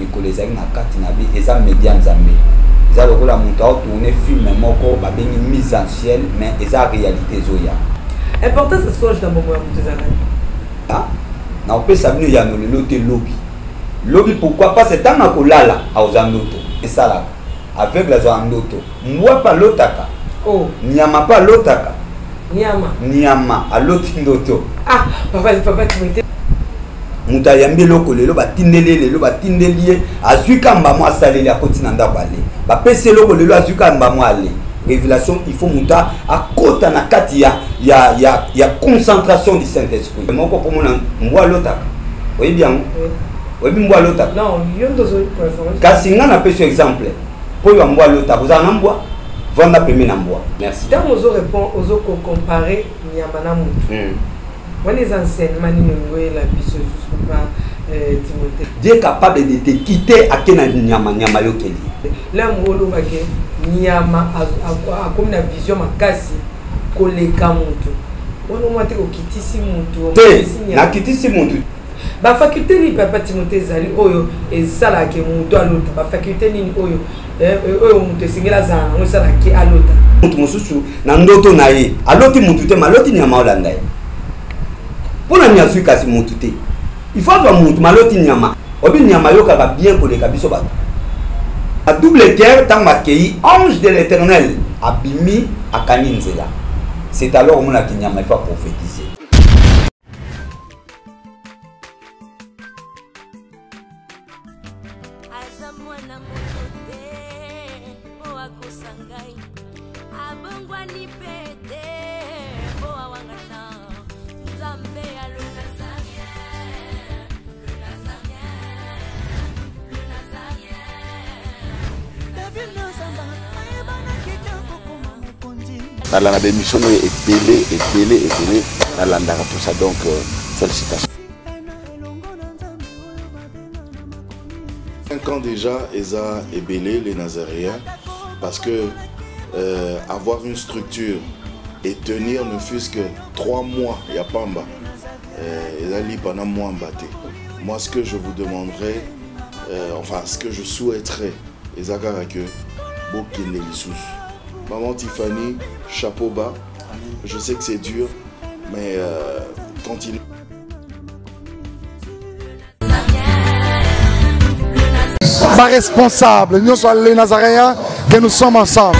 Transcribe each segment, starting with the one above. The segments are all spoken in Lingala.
Mikolo ezali na kati na bi eza media nzambe eza lokola moto aotourne film moko babengi mise en ciel mais eza réalité ezoya. Importance ya songe na bomoi ya moto eza nani? Nakopesa bino eyano lelo te, lobi lobi. Pourquoi? Parce ntango akolala akozwa ndoto, esalaka aveugle azwaka ndoto, mbwa mpe alotaka. Oh. Nyama mpe alotaka. Nyama. Nyama aloti ndoto. Ah, papa, papa Timothée. Moto ayambi eloko lelo, batindeli ye lelo, batindeli ye, azwi kamba mwa asaleli, akoti na ndako ale, bapesi eloko lelo, azwi kamba mwa ale. Révélation, il faut moto akota na kati ya concentration du Saint Esprit moko mpo mona mbwa alotaka. Oyebi yango? Oyebi mbwa alotaka? Non, yo nde ozo information. Kasi nga napesi yo exemple mpo oyo mbwa alotaka. Ozala na mbwa, vanda pembe na mbwa. Merci. Ntango ozo répond, ozo kocompare nyama na motu, wana eza enseignement nini olingi oyela biso lisusu, papa Timothée? Dieu est capable de te quitter ake na nyama, nyama yokeli. Lelo olobake nyama akomi na vision makasi koleka motu wana, omwa te kokitisi motu? Te. Okitisi nyama. Nakitisi motu. Bafaculté nini, papa Timothée, ezali oyo esalaka motu alota? Bafaculté nini oyo moto esengeli azala nango esalaka alota? Motu mosusu na ndoto na ye aloti motu te, maloti nyama olanda ye. Mpo na nini azwi kasi motu te? Il faut azwa motu, maloti nyama. Obi nyama ayokaka bien koleka biso bato. Na double cœur, ntango akei, ange de l'Éternel abimi, akangi nzela. C'est alors omonaki nyama, il faut prophétiser. Aza mwana moto te po akosa ngai, abongwani mpe te po awangana Nzambe ya le Nazarien, le Nazarien, le Nazarien. David Nozamba ayebanaki te kokoma mokonzi. Nalanda baémission oyo ebele ebele ebele, nalandaka tout ça, donc félicitations. 5 ans déjà, eza ebele, les Nazaréens, parce que avoir une structure et tenir ne fût-ce que 3 mois, ya pamba, ezali pendant mois mbaté. Moi, ce que je vous demanderais, enfin, ce que je souhaiterais, eza kaka que bokende lisusu. Maman Tiffany, chapeau bas. Je sais que c'est dur, mais continue. Ba responsable, nous sommes les Nazaréens, que nous sommes ensemble.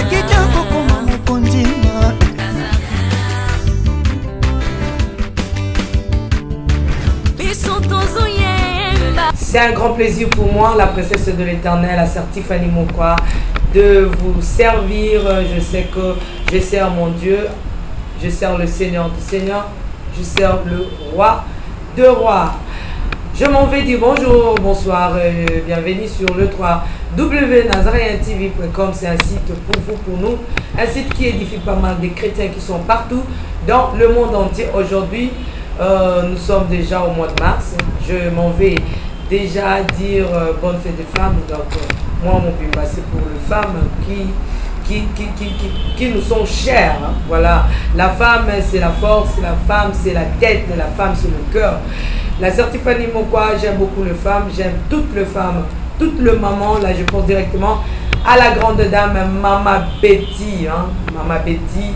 C'est un grand plaisir pour moi, la princesse de l'Éternel, la sœur Tiffany Mokwa, de vous servir. Je sais que je sers mon Dieu, je sers le Seigneur du Seigneur, je sers le Roi de Rois. Je m'en vais dire bonjour, bonsoir, bienvenue sur le 3 wnazaréentv.com. C'est un site pour vous, pour nous, un site qui édifie pas mal des chrétiens qui sont partout dans le monde entier. Aujourd'hui, nous sommes déjà au mois de mars. Je m'en vais déjà dire bonne fête des femmes. Donc, moi, mon bimba, c'est pour les femmes qui nous sont chères, hein. Voilà, la femme, c'est la force, la femme, c'est la tête, la femme, c'est le cœur. La sœur Tiffany Mokwa, j'aime beaucoup les femmes, j'aime toutes les femmes, toutes les mamans. Là, je pense directement à la grande dame, Mama Betty, hein, Mama Betty,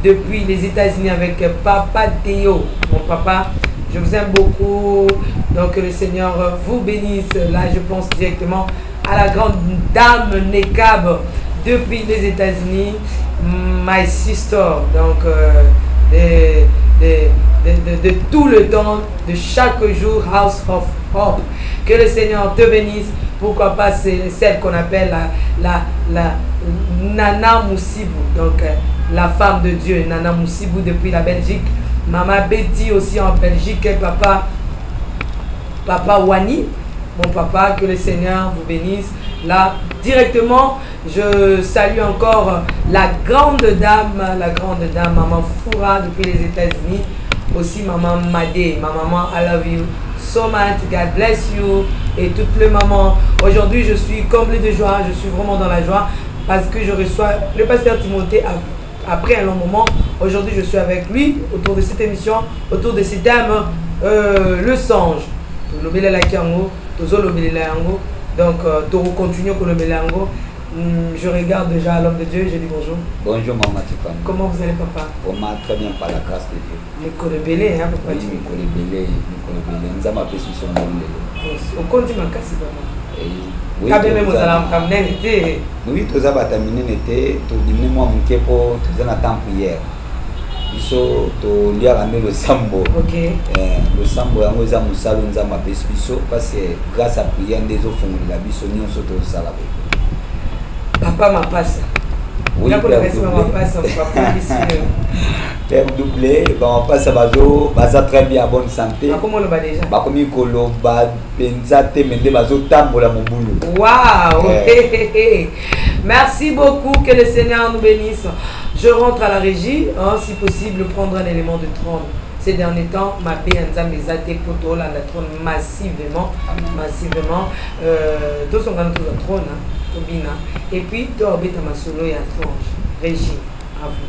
depuis les États-Unis avec Papa Théo. Mon papa, je vous aime beaucoup. Donc, que le Seigneur vous bénisse. Là, je pense directement à la grande dame Nekab depuis les États-Unis, my sister. Donc, de tout le temps, de chaque jour, House of Hope. Que le Seigneur te bénisse. Pourquoi pas, c'est celle qu'on appelle la Nana Moussibou. Donc, la femme de Dieu, Nana Moussibou depuis la Belgique. Maman Betty aussi en Belgique. Et papa Wani, mon papa, que le Seigneur vous bénisse. Là, directement, je salue encore la grande dame, la grande dame, Maman Foura depuis les États-Unis. Aussi Maman Madé, ma maman, I love you so much, God bless you. Et toutes les mamans. Aujourd'hui, je suis comblée de joie, je suis vraiment dans la joie parce que je reçois le pasteur Timothée après un long moment. Aujourd'hui, je suis avec lui autour de cette émission, autour de ces dames, le songe. Tolobelela yango, tozolobelela yango. Donc euh, tokocontinue kolobela yango. Je regarde déjà l'homme de Dieu, je dis bonjour. Bonjour maman Tiffany. Comment vous allez papa? Vraiment très bien par la grâce de Dieu. Mikolo ebele hein papa? Oui, mikolo ebele, mikolo ebele. Nzambe apesi biso ngolu lelo. Okondi makasi papa. Eh, kabeme mozala makambo nene te. Oui, toza bato ya minene te, todimine mwa moke mpo toza na temps prière. Biso toliaka nde losambo. Okay. Eh, losambo yango eza mosala Nzambe apesi biso parce que grâce à prière nde ezofongolela biso nyonso tozosala boye. Papa Mapasa. Oui, Père doublé, bamapasa bazo baza très bien à bonne santé. Bakomi koloba mpenza te me nde bazotambola mobulu. Waouh! Eh. Merci beaucoup, que le Seigneur nous bénisse. Je rentre à la régie, hein, si possible, prendre un élément de trône. Ces derniers temps, ma nzambe eza te po tolanda trône massivement, massivement. Euh, tosongana tozwa trône, hein, tobina. Et puis, tobeta masolo ya tranche. Régie, à vous.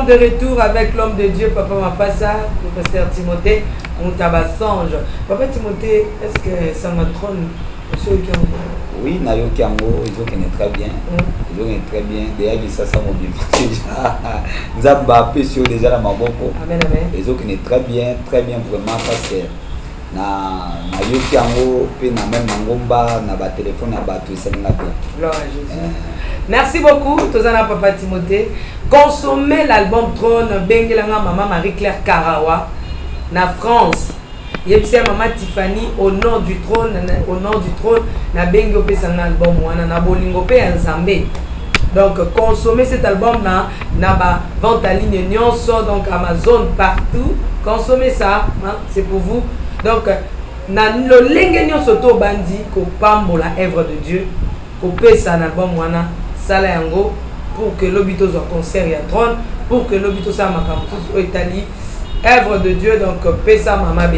De retour avec l'homme de Dieu, Papa Mapasa, le pasteur Timothée Montabasange. Papa Timothée, est-ce que ça m'a trône? Oui, nayoki yango, ezokende très bien. Ezokende très bien. Deya kisasa mobimba déjà. Nzambe apesi yo déjà na maboko. Amen, amen. Ezokende très bien, très bien vraiment parce que na nayoki yango mpe na meme mangomba na batelefone ya bato esalinga bien. Gloire à Jésus. Merci beaucoup, Tozana Papa Timothée. Consommez l'album Trône Bengelanga Maman Marie-Claire Karawa na France. Yebisa Maman Tiffany au nom du trône, au nom du trône na bengi opesa nga album wana na bolingo pe ya Nzambe. Donc consommez cet album na na ba vente en ligne nyonso, donc Amazon partout. Consommez ça, hein, c'est pour vous. Donc na lolenge nyonso to bandi ko pambola œuvre de Dieu, ko pesa na album wana sala yango pour que lobi tozwa concert ya trône, pour que lobi tosala makambo mosusu oyo etali Œuvre de Dieu, donc pesa maman,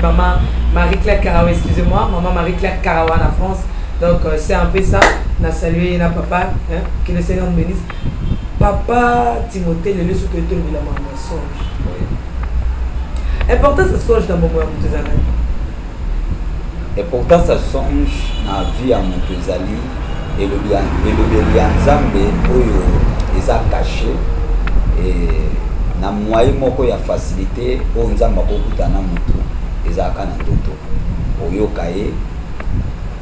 maman Marie-Claire Karawa, excusez-moi, maman Marie-Claire Karawa en France. Donc c'est un peu ça. Na salué na papa, hein, que le Seigneur nous bénisse. Papa Timothée, le lieu que tu la maman songe. Importance ya songe na bomoi ya moto ezalaki. Importance ya songe na vie ya moto ezali elobeli ya Nzambe oyo eza caché na moyen moko ya facilité oyo Nzambe akokutana na moto ezalaka na ndoto. Oyoka ye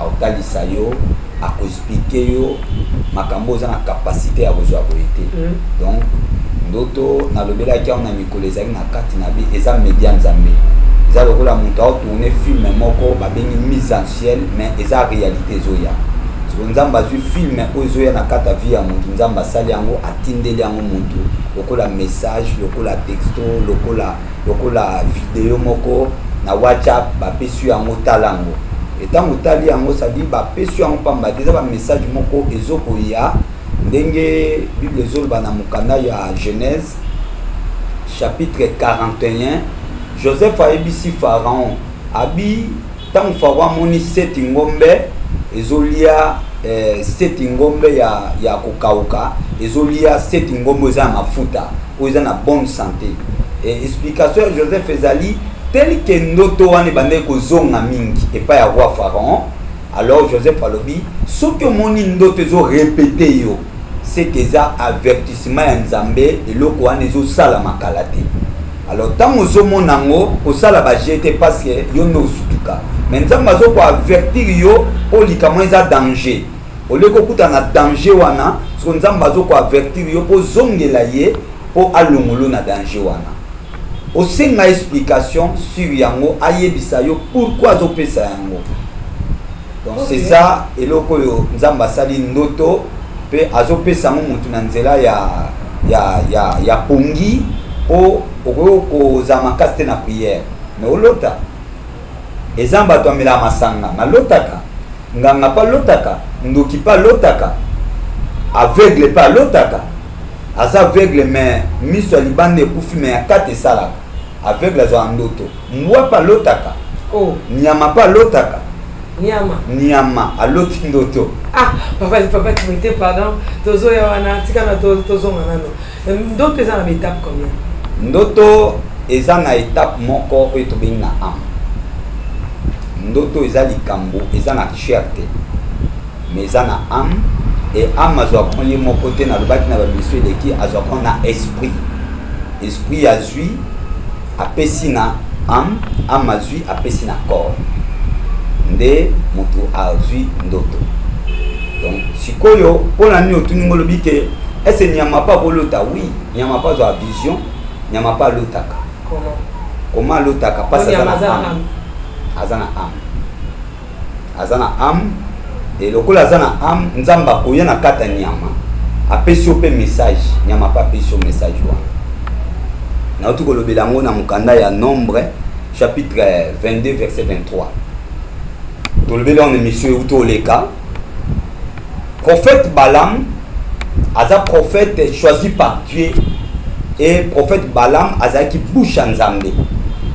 akotalisa yo, akoexplike yo makambo oza na capacité ya kozwa boye te. Donc ndoto nalobelaki yango na mikolo ezalaki na kati na bi eza media Nzambe, eza lokola moto aotourne film moko babengi mise en ciel, mais eza réalité ezoya. Siko Nzambe azwi film oyo ezoya na kati ya vie ya motu, Nzambe asali yango, atindeli yango motu lokola message, lokola texto, lokola video moko na WhatsApp, bapesi yango, tala yango. Etango otali yango, sadi bapesi yango pamba te, eza bamessage moko ezokoya. Ndenge Bible ezoloba na mokanda ya Genèse chapitre 41, Joseph ayebisi Pharaon, abi ntango Pharaon amoni seti ngombe ezolia, seti ngombe ya kokauka ezolia seti ngombe eza na mafuta oyo eza na bonne santé. Explication ya Joseph ezali tel que ndoto wana ebandaki kozonga mingi epai ya roi Pharaon. Alors Joseph alobi soki omoni ndoto ezorepete yo, c'est que eza avertissement ya Nzambe, eloko wana ezosala makala te. Alors ntango ozomona yango, kosala baje te parce que yo nde osutuka, mais Nzambe azokoavertir yo mpo likambo eza danger. Olie kokuta na danger wana, soki Nzambe azokoavertir yo mpo ozongela ye mpo alongolo na danger wana, osenga explication sur yango, ayebisa yo pourquoi azopesa yango. Donc c'est ça eloko oyo Nzambe asali ndoto mpe azopesa yango motu na nzela ya pongi, mpo okoki kozala makasi te na prière, mais olota. Eza bato amelaka masanga malotaka, nganga mpe alotaka, ndoki mpe alotaka, aveugle mpe alotaka. Aza aveugle mais miso ya libanda ekufi, mais ya kati esalaka. Aveugle azwaka ndoto. Mbwa mpe alotaka. Oh. Nyama mpe alotaka. Nyama. Nyama aloti ndoto. Ah, papa, papa Timothée, pardon, tozoya wana, tika na tozonga nano. Ndoto eza na baétape combien? Ndoto eza na étape moko oyo tobengi na âme. Ndoto eza likambo eza na chair te, mais eza na âme. Et âme azwaka ye moko te, nalobaki na babiso eleki, azwaka na esprit. Esprit azwi apesi na âme, âme azwi apesi na corps, nde moto azwi ndoto. Donc sikoyo mpona nini otuni ngo, olobi te ese nyama mpe akolota? Oui, nyama mpe azwa vision, nyama mpe alotaka. Comment? Comment alotaka? Mpasi aza Nyama na aza na âme. Âme. Aza na âme, aza na âme. E lokola aza na âme, Nzambe akoya na kati ya nyama, apesi yo mpe message. Nyama mpe apesi yo message wana. Nauti kolobela yango na mokanda ya Nombre chapitre 22 verset 23, tolobeli yango na émission euti oleka. Prophète Balaam aza prophète choisi par Dieu, et prophète Balaam azalaki bouche ya Nzambe,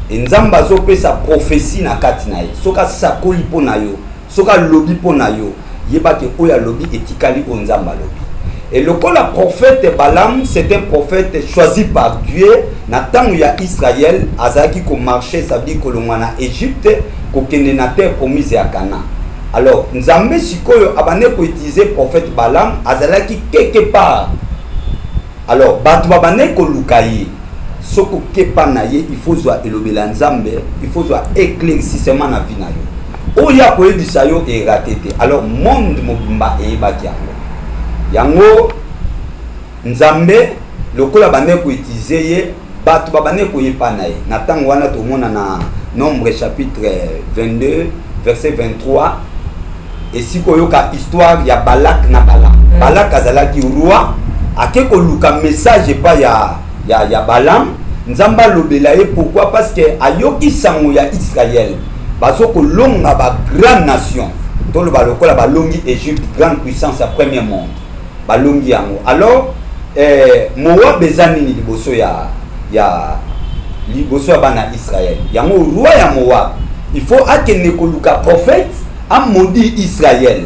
e Nzambe azopesa prophétie na kati na ye. Soki asakoli mpo na yo, soki alobi mpo na yo, yebaki oyo alobi etikali oyo Nzambe alobi. Et lokola prophète Balaam, c'est un prophète choisi par Dieu, na ntango ya Israël azalaki komarche, ça veut dire kolongwa na Égypte kokende na terre promise ya Canaan. Alors Nzambe sikoyo abandi koutiliser prophète Balaam, azalaki quelque part. Alors bato babandi koluka ye. Soki okepa na ye, il faut zwa elobela Nzambe, il faut zwa éclaircissement na vie na yo, oyo akoyebisa yo eraté te. Alors monde mobimba eyebaki yango. Yango Nzambe lokola bandeki koutiliser ye, bato babandeki koyepa na ye na ntango wana. Tomona na Nombre chapitre 22 verset 23, esika oyoka histoire ya Balak na Balam. Balak azalaki roi, ake koluka message epai ya Balam, Nzambe alobela ye. Pourquoi? Parce que ayoki sango ya Israel bazokolonga bagrande nation, toloba lokola balongi Égypte, grande puissance ya premier monde, balongi yango. Alors Moab eza nini liboso ya Liboso ya bana Israël. Yango roi ya Moab, il faut akende koluka prophète amodi Israël.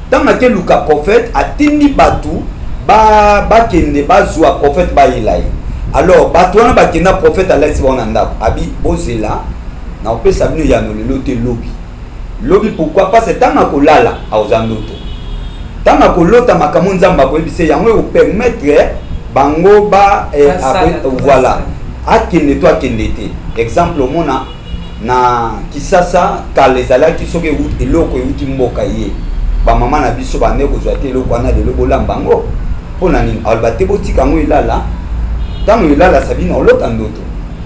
Ntango ake luka prophète, atindi bato bakende ba bazwa prophète bayela ye. Alors bato wana bakenda, prophète alakisi bango na ndako, abi bozela na kopesa bino yano lelo te, lobi. Lobi pourquoi? Parce que ntango akolala akozwa ndoto, ntango akolota makambo Nzambe akoyebisa yango, ekopermettre bango ba eh, voilà, akende to akende te. Exemple, omona na Kisasa kala ezalaki soki eloko euti mboka ye, bamama na biso bande kozwa te eloko wana lelo bolamba yango. Mpo na nini? Aloba te, botika yango elala. Ntango elala, sabi na olota ndoto,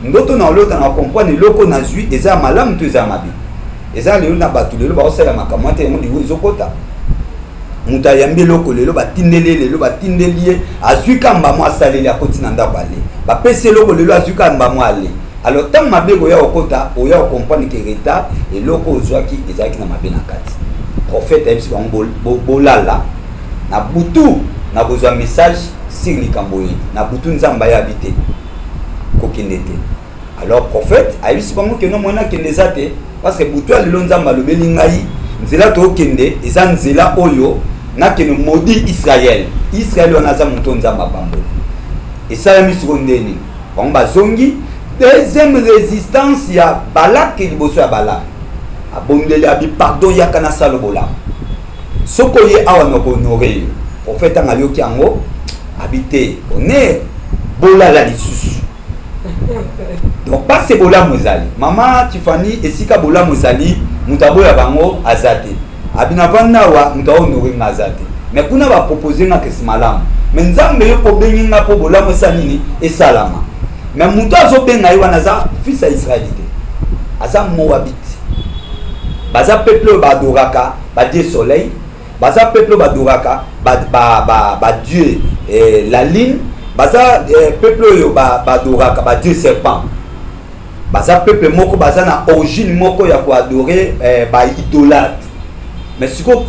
ndoto na olota na comprendre eloko nazwi eza ya malamu to eza ya mabe. Eza lelo na bato lelo baosala makambo te, yango liwo ezokota. Moto ayambi eloko lelo, batindeli ye lelo, batindeli ye, azwi kamba mwa asaleli, akoti na ndako ale, bapesi eloko lelo, azwi kamba mwa ale. Alors ntango mabe ekoya kokota, oya kocomprendre ke retard eloko ozwaki ezalaki na mabe na kati. Prophète ayebisi bango bolala na butu, nakozwa message sur likambo oyebi na butu. Nzambe ayabi te kokende te. Alors prophète ayebisi bango keno mwana akende eza te, parce que butu ya lelo Nzambe alobeli ngai nzela tokende eza nzela oyo nakende maudit Israel. Israel wana aza moto Nzambe apamboli. Esalami siko ndeni bango bazongi. Deuxième résistance ya Balak liboso ya Balak, abondeli, abi pardon, yaka nasala bolamu, soki oye awa nakohonore yo. Prophète anga ayoki yango, abi te, one bolala lisusu. Donc pase bolamu ezali, mama Tifani, esika bolamu ezali, moto aboya bango aza te. Abi navanda awa, moto ahonore nga aza te, mais kuna bapropose nga kesi malamu, mais Nzambe yo obengi nga mpo bolamu esala nini? Esalama. Mais moto azobenga ye wana aza fils ya Israeli te, aza Moabite. Baza peuple oyo baadoraka badieu soleil, baza peuple oyo badoraka badieu ba, ba, ba eh, la lune, baza eh, peuple oyo badoraka ba badieu serpent. Baza peuple moko baza na origine moko ya koadore eh, baidolâtre. Mais sikoyo,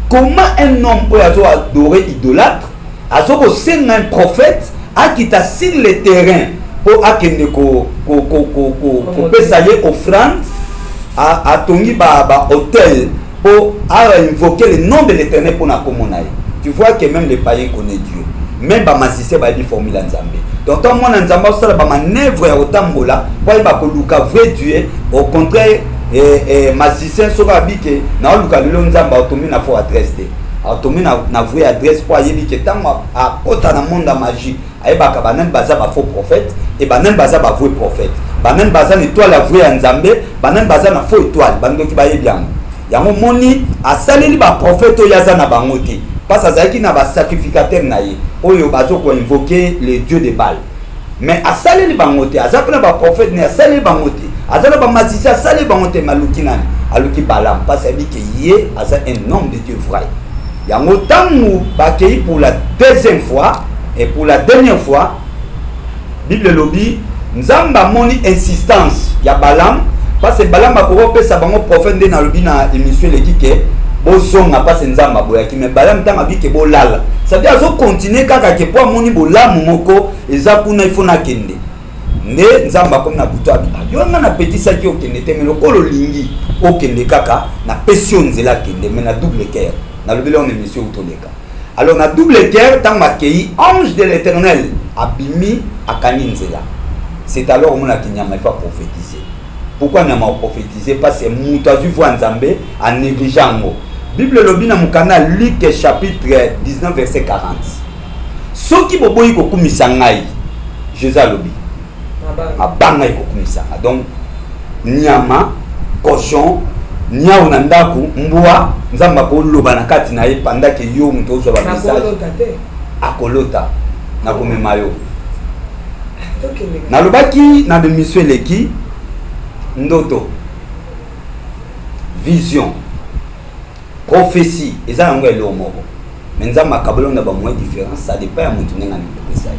comment un homme oyo azo adore idolâtre azo kosenga un prophète akita sur le terrain mpo akende kopesa ye offrande, atongi ba hôtel mpo ainvoquer le nom de l'Éternel mpo na komona ye? Tu vois que même les païens connaît Dieu, même bamagicien bayebi formule ya Nzambe. Donc ntango mwana Nzambe asala bamanœuvre ya kotambola mpo ayeba koluka vrai Dieu, au contraire eh, eh, magicien soki abi ke naoluka lelo Nzambe, aotombi na faux adresse te, aotombi na, na vraie adresse, mpo ayebi ke ntango akota na monde ya magie, ayebaka banani baza ba faux prophète e banani baza ba vrai prophète, banani baza na étoile ya vrai ya Nzambe, banani baza na faux étoile. Bandoki bayebi yango. Yango moni asaleli baprophète oyo aza na bango te, parce azalaki na basacrificateur na ye oyo bazo koinvoke le dieu de Baal, mais asaleli bango te. Aza mpe na baprophète ne, asaleli bango te. Aza na bamagicien, asaleli bango te. Maluki nani? Aluki Balam, parce ayebi ke ye aza un homme de Dieu vrai. Yango ntango bakei pour la deuxième fois et pour la dernière fois, Bible elobi Nzambe amoni insistance ya Balam, parce que Balam akoki kopesa bango prophète. Nde nalobi na émission eleki ke bozonga parce Nzambe aboyaki. Mais Balam ntango abi ke bolala, ça veut dire azokontinue kaka ke po amoni bolamu moko eza kuna, ifo nakende. Nde Nzambe akomi na butu, abi yo nga napekisaki okende te, mais lokola olingi okende kaka, napesi yo nzela, akende, mais na double cœur. Nalobeli yango na émission utoleka. Alors na double cœur, ntango akei, ange de l'Éternel abimi, akangi nzela. C'est alors omonaki nyama ifa prophétiser. Pourquoi nyama prophétiser? Parce que moto azwi voi Nzambe, anéglige yango. Bible elobi na mokanda Luc chapitre 19 verset 40: soki boboyi kokumisa ngai, Jésus alobi, mabanga ekokumisa nga. Donc nyama, cochon, niau na ndako, mbwa, Nzambe akoloba na kati na ye pendant ke yo moto ozwa bamessage. Akolota nakomema yo. Nalobaki na bemission eleki, ndoto, vision, prophétie eza yango eloko moko, mais Nzambe akaboli na bamoyen différence, ça dépend ya motu ndenge amikopesa ye.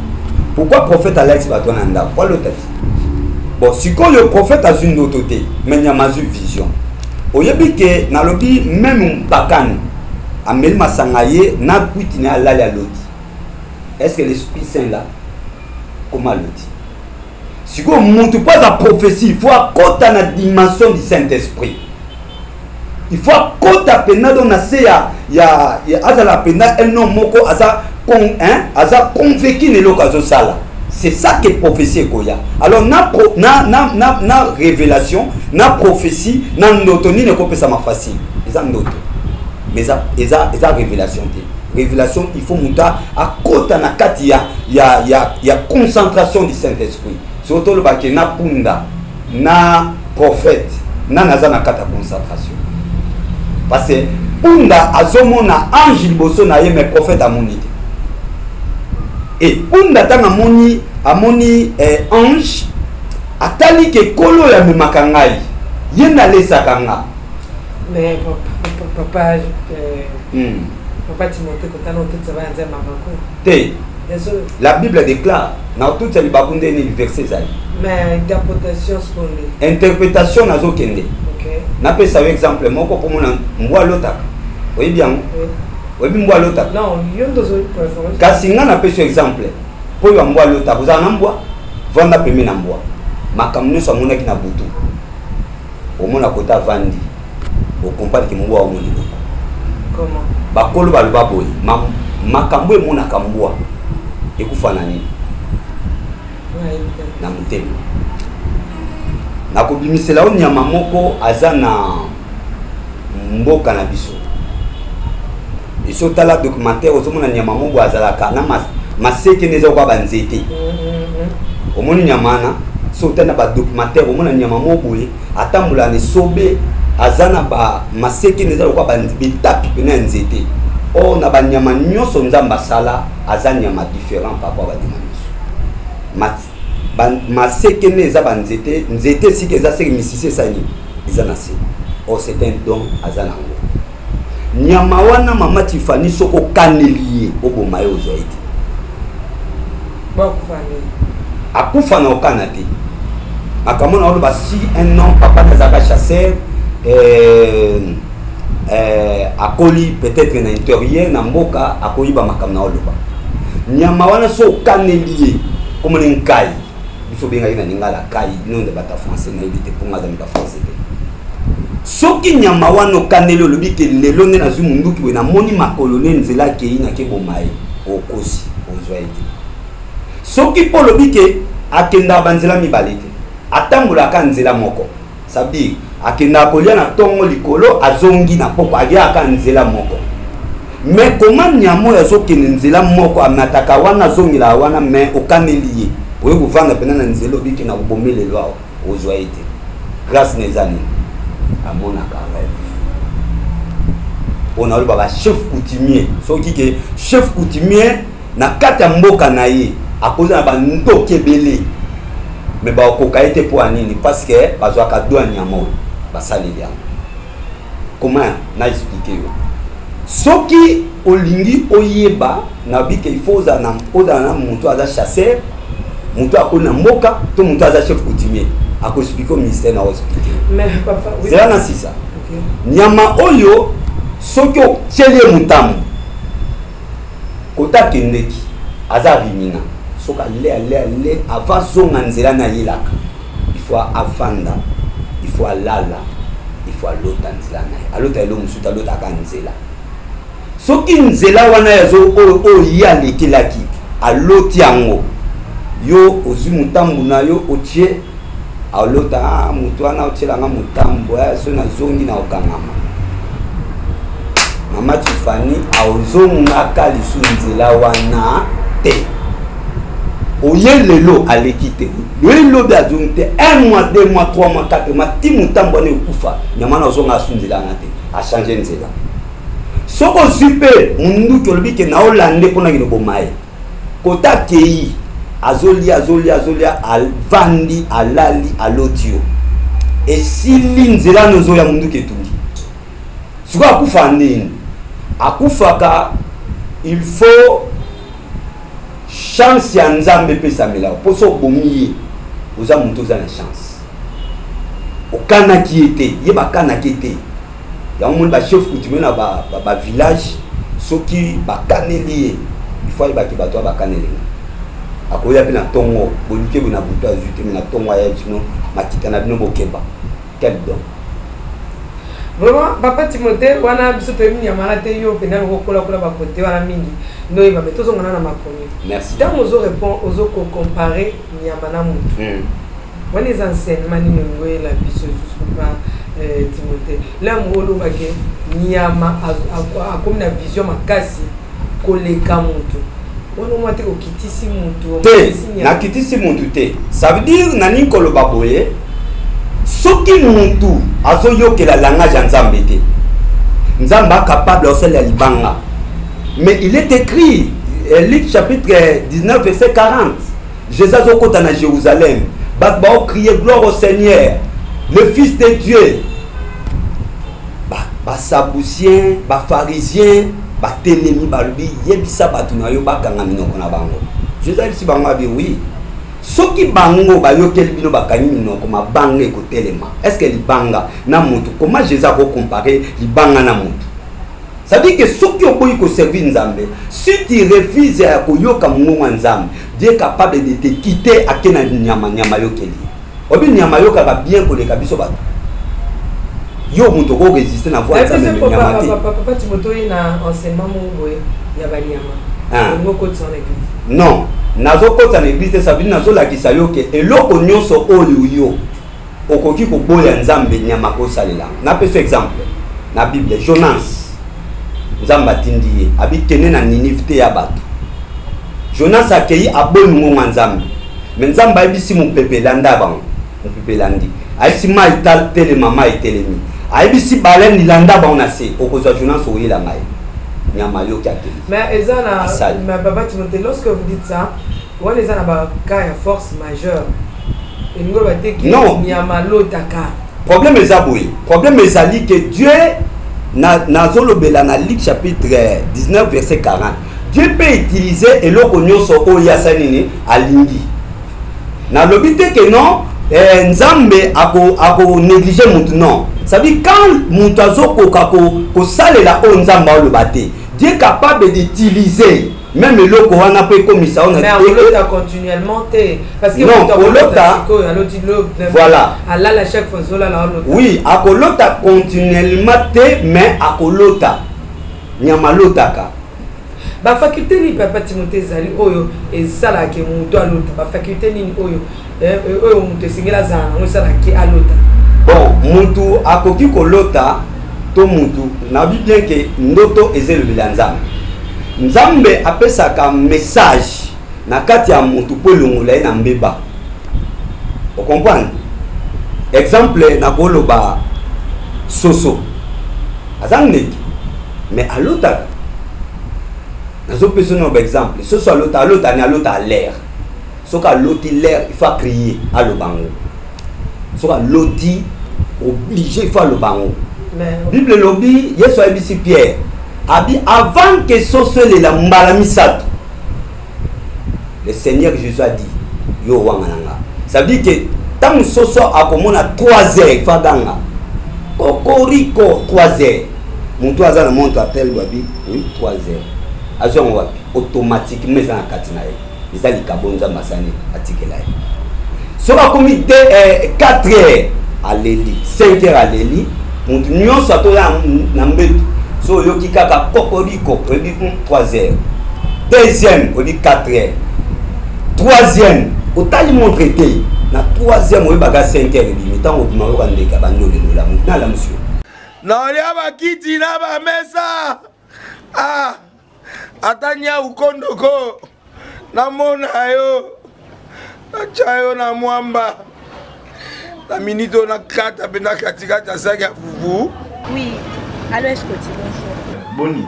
Pourquoi prophète alakisi bato wana ndako po alota ti? Bon, sikoyo prophète azwi ndoto te, mais nyama azwi vision. Oyebi ke nalobi même mpakani ameli masanga ye na kwiti na ye, alali, aloti. Est ce que l'Esprit Saint là, comment aloti? Sikoyo mutu mpo aza prophétie, il faut akota na dimension du Saint Esprit, il faut akota mpenza donc na se ya azala mpenza un homme moko aza con, hein, aza convaincu na eloko azosala. C'est ça que prophétie ekoya. Alors na, pro, na, na, na, na révélation, na prophétie, na ndoto, nini ekopesama facile? Eza ndoto, mais eza révélation te. Révélation, il faut moto akota na kati ya concentration du Saint Esprit. Soki tolobake na punda na prophète, nani aza na kati ya concentration? Parce que punda azomona ange liboso na ye, mais prophète amoni te. E punda, ntango amoni ange, atali ke kolo oyo amemaka ngai, ye nde alesaka nga. Mais papa, papa Timothée, kotana otutisa bana Nzambe mabako. Te, la Bible déclare na otutisa libaku nde nini? Verset ezali. Mais interprétation skonde. Interprétation, nazokende. Napesa yo exemple moko mpo mona mbwa alotaka. Oyebi yango? Oyebi mbwa alotaka? Non, yo nde ozoi. Kasi nga napesi yo exemple mpo oyo mbwa alotaka. Ozala na mbwa, vanda pembe na mbwa, makambo nyonso amonaki na butu, omona kota avandi, okomprendre ke mbwa omoni eloko. Comment? Bakolo baloba boye: makambo emonaka mbwa ekufa na nini? Na motema. Nakobimisela yo nyama moko aza na mboka na biso. Esi otala documentaire, ozomona nyama moko azalaka na maseke nde eza koka banzete. Omoni nyama wana? So otali na badocumentaire, omona nyama moko boye atambola na esobe, aza na bamaseke nde eza lokola bitapi pene ya nzete. Or na banyama nyonso Nzambe asala, aza nyama différent par rapport banyama nyonso. Maseke nde eza banzete, nzete esika eza seke misisi esali nini? Eza na se. Or c'est un don aza nango, nyama wana. Mama Tifani, soki okaneli ye oboma ye, ozwa ye te. Akufa na okana te. Makambo na oloba, si un homme, papa nazalaka chasseur, akoli peut-être na intérieur na mboka, akoyiba makambo na oloba. Nyama wana, so okaneli ye, komoni nkai, biso obengaki na lingala kai, bino nde bato ya français, nayebi te mponga aza moto ya français te. Soki nyama wana okaneli, olobi ke lelo nde nazwi munduki boye, namoni makolo ne nzela akei, nakeboma ye, okosi, ozwa ye te. Soki mpo olobi ke akendaka banzela mibale te, atambolaka nzela moko, ça veut dire akendaka kolia na ntongo likolo, azongi na poko, aliaka nzela moko. Mais koma nyama oyo azokende nzela moko, amataka wana, azongelaka wana, mais okaneli ye, oye kovanda mpena na nzela, obiki na kobomi lelo awa, ozwa ye te. Grâce na eza nini? Amonaka rêve. Mpona oloba bachef coutumier, soki ke chef coutumier na kati ya mboka na ye akoza na bandoki ebele, me bakokoka ye te. Mpo ya nini? Parce que bazwaka do ya nyama oyo basaleli yango. Comment na expliquer yo? Soki olingi oyeba, nayebi ke il faut ozala na moto aza chasseur, moto akoli na mboka, to moto aza chef coutumier, akoexpliquer ministère na oexpliquer. Mais papa, oui. Zela na sisa. Nyama oyo, soki otieli ye motambo, kota akendeki, aza rimina. Soki ale ale ale, ava zonga nzela na ayelaka, il faut avanda, il faut alala, il faut alota nzela na ye. Alota elo mosusu, alotaka nzela. Soki nzela wana yazo oyo ye alekelaki, aloti yango, yo ozwi motambu na yo, otie, alota: ah, moto wana otielanga motambo, so nazongi na okangama. Mama Tifani, azongaka lisu nzela wana te. Oye lelo, aleki te. Oye lobi, azongi te. Un mois, 2 mois, 3 mois, 4 mois, ti motambo wana ekufa, nyama wana ozonga asu nzela wana te, achange nzela. Soki ozwi mpe munduki, olobi ke naolande mpona kende boma ye, kota akei, azolia, azolia, azolia, avandi, alali, aloti yo, esili nzela nozoya, munduki etungi. Sikoyo akufa nini? Akufaka, il faut chance ya Nzambe epesamela. Mpo so obomi ye, oza moto oza na chance, okanaki ye te, ye bakanaki ye te. Yango moni bachef coutumier na bavillage, soki bakaneli ye, il faut ayebaki bato oyo bakaneli nga. Akoya mpe na ntongo, boluki boye na butu azwi te, me na ntongo aya bino makita na bino bokeba. Quel don! Vraiment papa Timothée, wana biso toyebi nyama wana te, yo mpenza okokola bakote wana mingi nde oyeba, me tozongana na makomi. Merci. Ntango ozo répond, ozo kocompare nyama na motu, wana eza enseignement nini olingi oyela biso lisusu, papa Timothée? Lamo olobake nyama akomi na vision makasi koleka motu, wana omwa te kokitisi motu? Te, nakitisi motu te. Ça veut dire naningi koloba boye: soki mutu azoyokela langage ya Nzambe te, Nzambe acapable aosalela libanga. Mais il est écrit, Luc chapitre 19 verset 40, Jésus azokota na Jérusalem, bato baocrier: "Gloire au Seigneur, le Fils de Dieu." Basadducéens, bapharisiens batelemi, balobi: "Yebisa bato na yo bakanga minoko na bango." Jésus ayebisi bango, abi: "Oui, soki bango bayokeli bino, bakangi minoko, mabanga ekotelema." Est ce que libanga na motu, comment Jésus akocompare libanga na motu? Ça veut dire que soki oboyi koservir Nzambe, si tu refuses ya koyoka mongongo ya Nzambe, Dieu est capable de te quitter, ake na nyama. Nyama ayokeli obi, nyama ayokaka bien koleka biso bato. Yo moto okoresiste na voix ya Nzambe, me nyama te. Papa Timothée, oye na enseignement moko boye ya banyama, olingi okotisa na église? Non, nazokota na église te. Ça veut dire nazolakisa yo ke eloko nyonso oyo yo okoki koboya Nzambe, nyama kosalela. Napesa exemple na Bible: Jonas. Nzambe atindi ye, abi: "Kende na Ninive te ya bato." Jonas akei, aboyi mongongo ya Nzambe. Me Nzambe ayebisi mopepe: "Elanda bango." Mopepe elandi. Ayebisi mai: "Telema." Mai etelemi. Ayebisi baleine: "Landa bango na se, okozwa Jonas, oyela ngai." Nyama ayoki, akei. Mais eza na Asali. Mais papa Timothée, lorsque vous dites ça, wana eza na bacas ya force majeure, elingi oloba te ke Non. nyama alotaka. Problème eza boye, problème ezali ke Dieu nazolobela na Luc chapitre 19 verset 40, Dieu peut utiliser eloko nyonso oyo asali nini, alingi. Nalobi te ke non, Nzambe ako néglige mutu, non. Ça veut dire quand mutu azokoka kosalela oyo Nzambe aoloba te, Dieu est capable d'utiliser même eloko wana mpo ekomisa oyo. Mais akolota continuellement te, parce que Non, moto akolota sikoyo aloti Voilà. alala, chaque fois ozolala alota. Oui, akolota continuellement te, mais akolota. Nyama alotaka. Bafaculté nini, papa Timothée, ezali oyo esalaka moto alota? Bafaculté nini oyo oyo moto esengeli azala nango esalaka alota? Bon, mutu akoki kolota to mutu nabi bien ke ndoto eza elobeli ya Nzambe. Nzambe apesaka message na kati ya mutu mpo elongola ye na mbeba, ocomprendre? Exemple, nakoloba soso aza ndeke, mais alotaka. Nazopesa no baexemple: soso alota, alota ni alota l'air. Soki aloti l'air, il faut acrier, aloba yango. Soki aloti, obligé, il faut aloba yango. Mais Bible elobi, Yesu ayebisi Pierre, abi: "Avant ke soso elela mbala misato," le Seigneur Jésus a dit, "yo owanga na nga." Ça veut dire que ntango soso akomona 3 heures, il faut aganga kokoriko. 3 heures, motu aza na montre atel, babi: "Oui, 3 heures." Azwi yango wapi? Automatiquement eza na kati na ye, eza likabo Nzambe asani atikela ye. Soki akomi 4 heures, aleli, 5 heures, aleli. Motu nyonso atoya na mbeto, so oyoki kaka kokoriko, oyebi 3 heures. Deuxième, oyebi 4 heures. Troisième, otali montre te, na troisième oyebaka 5 heures ebimi. Ntango obima, oyoka ndeke abandi olelola, motu nalamusi yo. Naolia bakiti na bamesa, ah, ata nyau kondoko namona yo, natya yo na mwamba na miniti oyo, nakata mpe na katikati ya saki ya fufu. Oui, allo Escoti, bonjour. Boni?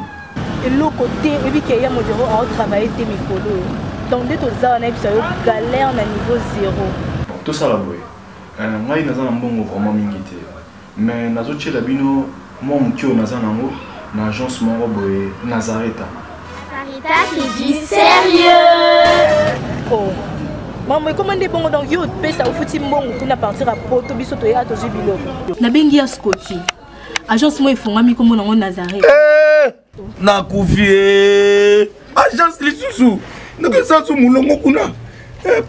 Eloko te, oyebi ke ya modero aotravaille te mikolo oyo. Donc nde toza wana, yebisa yo, galère na niveau zéro. Bon, tosala boye. Ngai naza na mbongo vraiment mingi te, mais nazotiela bino mwa moke oyo naza nango na agence moko boye, Nazareta. Sarita, c'est du sérieux. Oh. Mambo ekoma nde bongo, donc yo opesa, ofuti mbongo kuna partir ya poto, biso toya tozwi biloko. Nabengi ya Scoti, agence moko efungwami, nkombo nango Nazareth. Eh, nakufi e, agence lisusu ndenge esansu molongo kuna. Eh,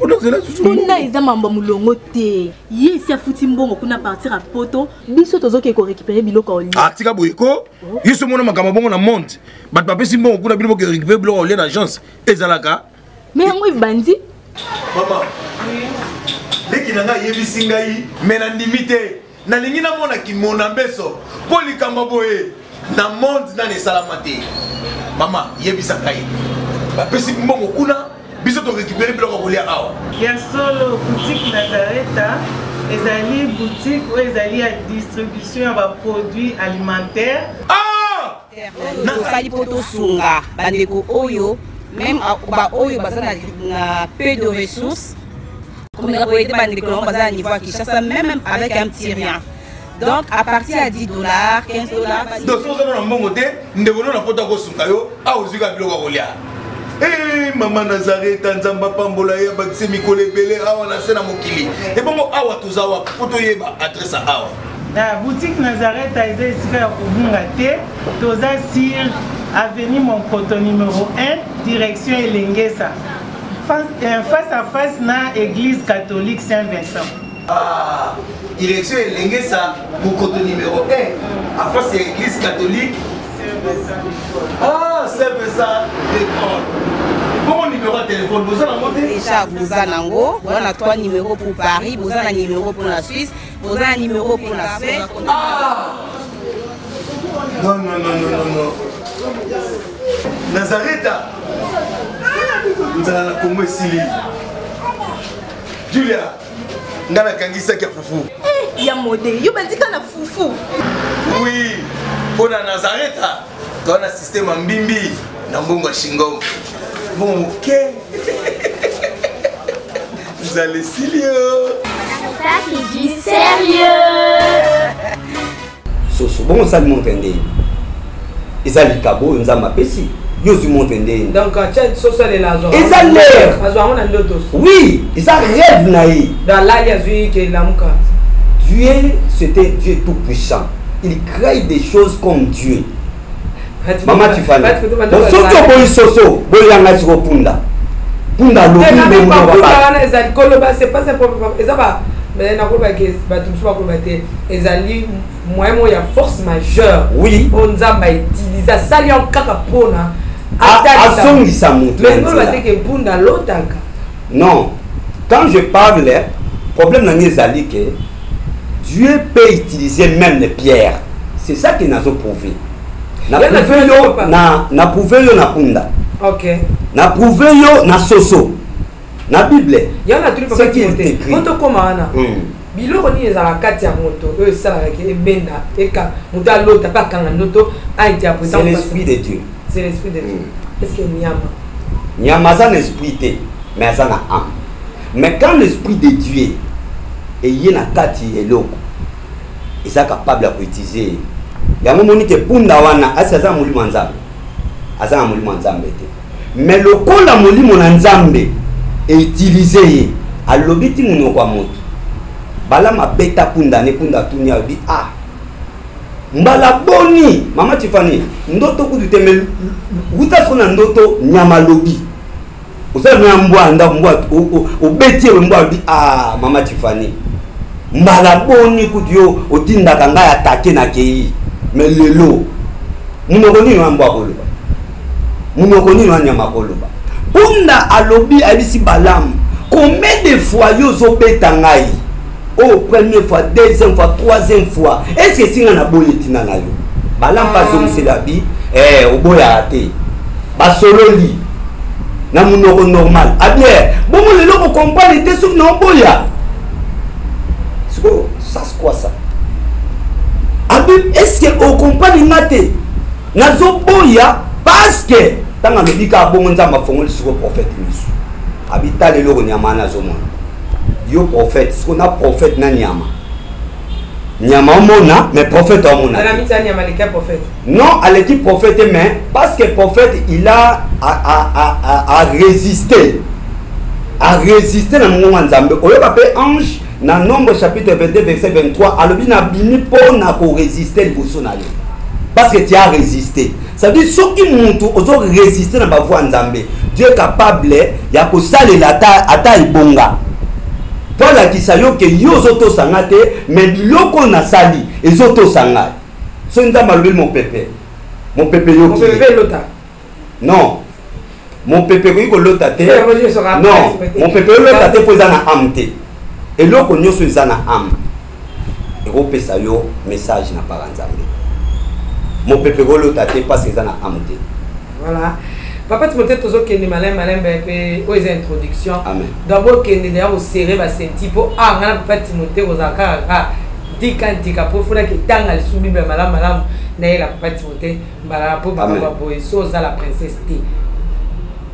kuna eza mambo ya molongo te ye esi afuti mbongo kuna partir ya poto biso tozokende korécupere biloko ya olia ah, tika boye ko yo so omona makambo bongo na monde bato bapesi mbongo kuna bino boke récupere biloko ya olia na agence ezalaka me yango ebandi mama leki na ngai ayebisi ngai me nandimi te nalingi namona kimona mbeso mpo likambo boye na monde nani esalama te mama yebisa ngai bapesi mbongo kuna biso torécupere biloko ya kolia awa ya solo boutique nazareta ezali boutique oyo ezali ya distribution ya baproduit alimentaire ah! tosali mpo tosunga bandeko oyo meme baoyo baza na peu de ressources komeka koyede bandeko yango baza na niveau ya kinshasa meme avec un petit rien donc à partir ya 10 dollars 15 dollars donc soki oza na mbongo te ndeko no na poto akosunga yo awa ozwi kaka biloko ya kolia Hey, mama nazareta nzambe apambola ye abakise mikolo ebele awa na se na mokili ebongo awa toza wapi mpo toyeba adresse ya awa Na boutique Nazareth eza esika ya kobunga te. Toza sur avenue Monkoto numéro 1, direction Elengesa. Face, euh, face à face na église catholique Saint-Vincent. Ah, direction Elengesa, Monkoto numéro 1, à face ya église catholique Saint-Vincent. Ah, Saint-Vincent d'école. Bongo numéro ya téléphone, boza nango te? Déjà boza nango, boza na 3 numéros pour Paris, boza na numéro pour la Suisse, boza na numéro pour la Suède. Ah! Non, non, non, non, non, non. Nazareta nzala na kongo esili julia ngai nakangisaki ya fufu eh, ya mode yo bandika na fufu oui mpo na nazareta toa na systeme ya mbimbi na mbongo ya shingom mbongo moke nzala esili yo Ça, c'est du sérieux. Soso, bongo osali montre ndeni eza likabo oyo nzambe apesi yo ozwi montre ndeni donc tia soso alela azwa eza l'air azwa yango na ndoto oui eza rêve na ye donc alali azwi ke lamuka Dieu c'était Dieu tout puissant il crée des choses comme Dieu mama tifani donc soki oboyi soso boyanga siko punda punda alobiwana ezali koloba c'est pas eza ba nakoloba ke bato mosusu bakoloba te ezali moyen moko ya force majeure oui oyo nzambe autilize asali yango kaka mpona azongisa moto mais koloba te ke mpunda alotaka non quand je parle problème na ngai ezali ke dieu peut utiliser même les pierres c'est ça que nazo prouver na prouve yo na na prouve yo na punda okay. na prouve yo na soso na bible yango natuni papa timote po tokóma wana hmm. biloko nini ezalaka kati ya moto oyo esalaka ke ebenda eka moto alota mpe akanga ndoto ainterprete c'est l'esprit de dieu c'est l'esprit de dieu mm. est ce que nyama nyama aza na esprit te mais aza na âme mais quand l'esprit de dieu eye na kati ya eloko eza capable ya koutilize ye yango omoni ke punda wana asi aza na molimo ya nzambe aza na molimo ya nzambe te mais lokola molimo na nzambe eutilize ye alobi ti monoko ya moto balama abeta punda ne punda atuni alobi ah mbala boni mama tifani ndoto kutu te me wuta soko na ndoto nyama alobi oza na mbwa ndako mbwa obeti ewe mbwa alobi ah mama tifani mbala boni kutu yo otindaka ngai atake na kei me lelo monoko nini wana mbwa akoloba monoko nini wana nyama akoloba punda alobi ayebisi balamu combien de fois yo ozobeta ngai oyo oh, première fois deuxième fois troisième fois est ce esinga na boyi etina na yo balamu mpe azongiseli abi eh, oboyaka te basololi na monoko normal abier ah bongo lelo kokomprendre te soki na oboya sikoyo ça c'est quoi ça abi est ce que okomprendre nga te nazoboya parce que ntango alobi kaka bongo nzambe afongoli sikoyo prophète misu abi tala eloko nyama wana azomona yo prophète sikoyo na prophète na nyama nyama omona mais prophète omona non aleki prophète mais parce que prophète il a a, a, a, a, a résisté a résisté na mongongo ya nzambe oyoka mpe ange na nombre chapitre 22 verset 23 alobi nabimi mpo na koresiste liboso na yo parce que tu as résisté. Ça veut dire soki mutu ozo résister na ba voix Nzambe, Dieu est capable ya kosalela ata ata ebonga. Po alakisa yo ke yo ozotosa nga te, mais biloko nasali ezotosa ngai. Soki Nzambe alobeli mopepe, mopepe yoki. Mopepe elota. Non. Mopepe ekoki kolota te. Non, mopepe elota te mpo eza na ame te. Eloko nyonso eza na ame ekopesa yo message na para Nzambe. Mopepe ekolota te parce eza na ame te. Voilà. Papa Timothée tozokende malembe malembe mpe oyo eza introduction. Amen. Donc bokende deya kosere basenti mpo ah ngai na papa Timothée kozala kaka kaka ntika ntika mpo fonaki etanga lisusu Bible malamu malamu nayela papa Timothée mbala mpo makambo ya boye so oza la princesse te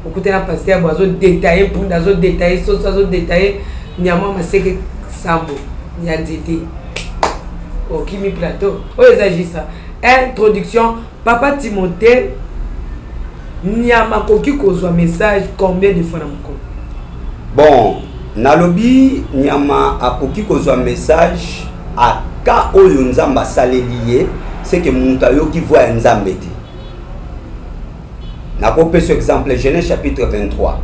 okutana pasteur bo azo detaille mpunda azo detaille soso azo detaille nyama maseke sambo ya nzete okimi plateau oyo eza juste introduction. Papa Timothée, nyama akoki kozwa message combien de fois na mokolo? Bon, nalobi nyama akoki kozwa message aka oyo Nzambe asaleli ye, c'est que moto ayoki voix ya Nzambe te. Nakopesa exemple Genèse chapitre 23.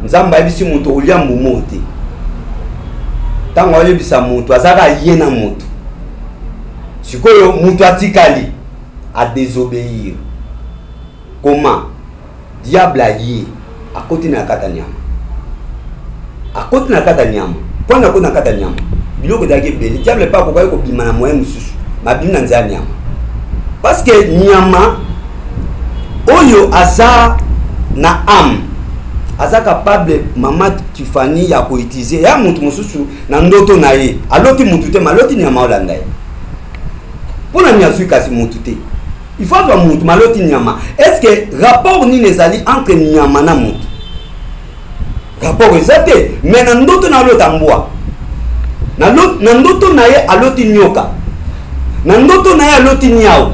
Nzambe ayebisi moto olia mbuma te. Ntango ayebisa moto azalaka ye na moto. Sikoyo moto atikali a désobéir. Comment? Diable aye akoti na kata nyama. Akoti na kata nyama. Mpo na akoti na kata nyama, biloko ezalaki ebele. Diable mpe akokaki kobima na moyen mosusu, mabimi na nzela ya nyama. Parce que nyama oyo aza na âme, aza capable mama Tiffany ya koutiliser ya moto mosusu na ndoto na ye. Aloti motu te, maloti nyama olanda ye. Mpo na nini azwi kasi motu te? Il faut azwa motu, maloti nyama. Est-ce que rapport nini ezali entre nyama na motu? Rapport eza te, mais na ndoto na alota mbwa. Na ndoto na ye aloti nyoka. Na ndoto na ye aloti niau.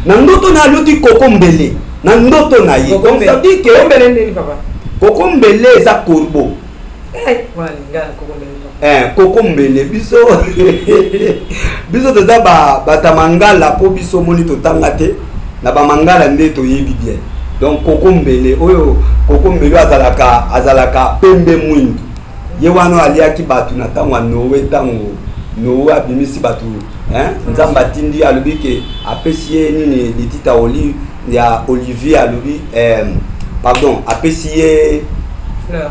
Na ndoto na ye aloti koko mbele. Na ndoto na ye. Donc ça dit que koko mbele nini papa? Koko mbele eza corbeau. Koko mbele biso biso toza bata mangala po biso moni totanga te na ba mangala nde toyebi bien. Donc koko mbele oyo, koko mbele azalaka azalaka pembe mwindu. Ye wana aliaki bato na ntango ya Noe, ntango Noe abimisi bato, hein? Nzambe atindi alobi ke apesi ye nini litita olive ya olivier alobi pardon apesi ye fleur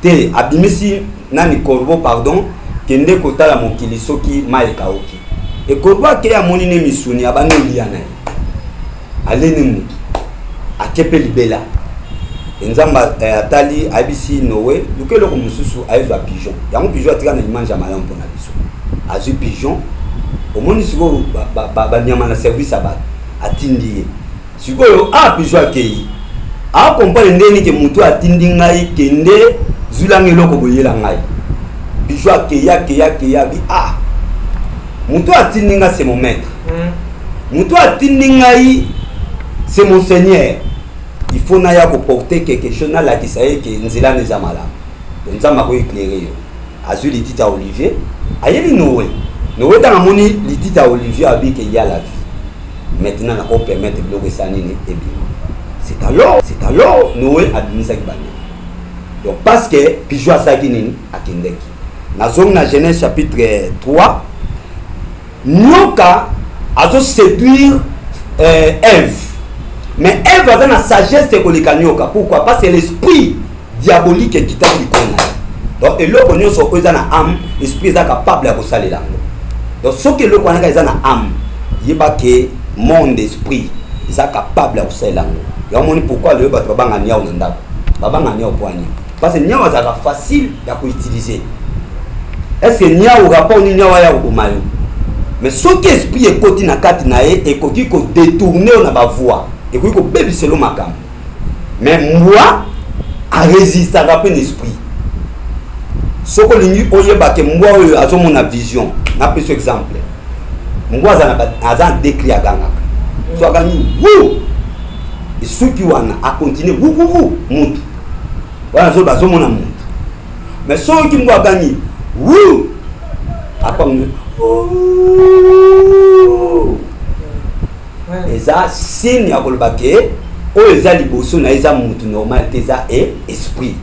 te, abimisi nani corbeau pardon, kende kotala mokili soki mai ekauki. E corbeau akei amoni ne misuni abandi olia na ye, aleni mutu ake mpe libela. E Nzambe atali ayebisi Noe luka eloko mosusu ayezwa pigeon. Yango pigeon atika na image ya malamu mpona biso. Azwi pigeon, omoni sikoyo banyama na service ya bato atindi ye. Sikoyo a pigeon akei akompane ndenge nini ke motu atindi ngai kende zwilanga eloko boyela ngai. Pigeon akei akei akei abi ah motu atindi ngai c'est mon maître. Motu atindi ngai c'est mon seigneur. Il faut naya koporter quelque chose nalakisa ye ke nzela na eza malamu. Donc Nzambe ako éclairer yo. Azwi litita ya olivier, ayebi Noé. Noé ntango amoni litita ya olivier abi ke ya la vie. Maintenant nako permettre biloko esala nini ebima. C'est alors Noé abimisaki banyama. Donc parce que pigeon asalaki nini akendeki. Nazongi na Genèse chapitre 3, nyoka azo séduire Ève. Mais Ève aza na sagesse koleka nyoka. Pourquoi? Parce que l'esprit diabolique ekitaki likolo na ye. Donc eloko nyonso oyo eza na âme, esprit eza capable ya kosalela yango. Donc soki eloko wana kaka eza na âme, yeba ke monde esprit eza capable ya kosalela yango. Yango moni pourquoi lelo bato babanga niau na ndako. Babanga niau po ani? Parce que niau azalaka facile ya koutiliser. Est-ce que niau rapport nini niau aya koboma yo? Mais soki esprit ekoti na kati na ye, ekoki kodétourner yo na ba voix, ekoki kobebisa yo makambo. Mais mbwa arésistaka mpe na esprit. Soki olingi oyeba ke mbwa oyo azomona vision, napesi exemple. Mbwa aza na aza na deux cris agangaka. So agangi wu, esuki wana akontinue wu wu wu mutu. Wana azoba azomona mutu. Mais soki mbwa agangi wu, apangi wu. Eza signe ya koloba ke oyo eza liboso na ye eza mutu normal te, eza e esprit.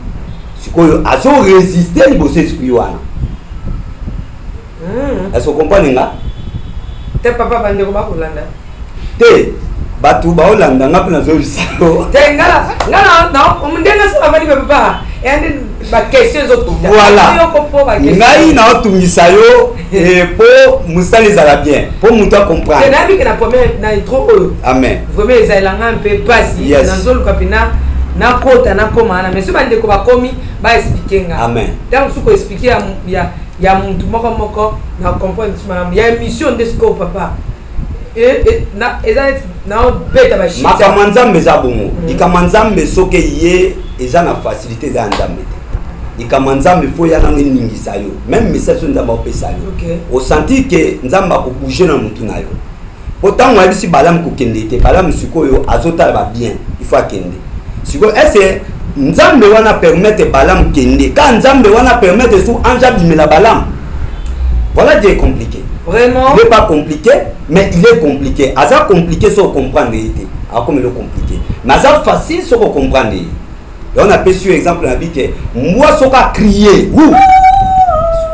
Sikoyo azo résister liboso esprit wana. Est-ce que comprendre nga? Te papa, bandeko bakolanda. Te, bato baolanda nga mpe nazoyebisa yo. Te, nga ndenge soki avandi mpe papa eya nde baquestion ezokita. Voilà, ngai naotungisa yo mpo mosala ezala bien, mpo moto acomprendre. Nayebi ke na première na intro oyo. Amen. Vraiment ezalelanga mpe mpasi. Nazoluka mpena nakota nakoma wana, mais soki bandeko bakomi baexplike nga. Amen. Ntango mosusu koexplike ya mutu moko moko na comprendre nsima malamu ya émission nde sikoyo papa eza neti naobeta. Makambo ya Nzambe eza bongo. Likambo ya Nzambe soki ye eza na facilité, eza ya Nzambe te. Likambo ya Nzambe fo ya nano eningisa yo. Même message oyo Nzambe aopesa yo, osentir ke Nzambe akobouge na motu na yo. Po ntango ayebisi Balamu kokende te, Balamu sikoyo azotala babien, il faut akende sikoyo. Ese Nzambe wana permettre Balamu kende ka Nzambe wana permettre su ange abimela Balamu. Voilà, Dieu est compliqué. Vraiment. Il est pas compliqué, mais il est compliqué. Aza compliqué soki comprendre ye te, akomela compliqué, mais aza facile soki ocomprendre ye. Yango napesi yo exemple na bi ke mbwa soki acrie wu,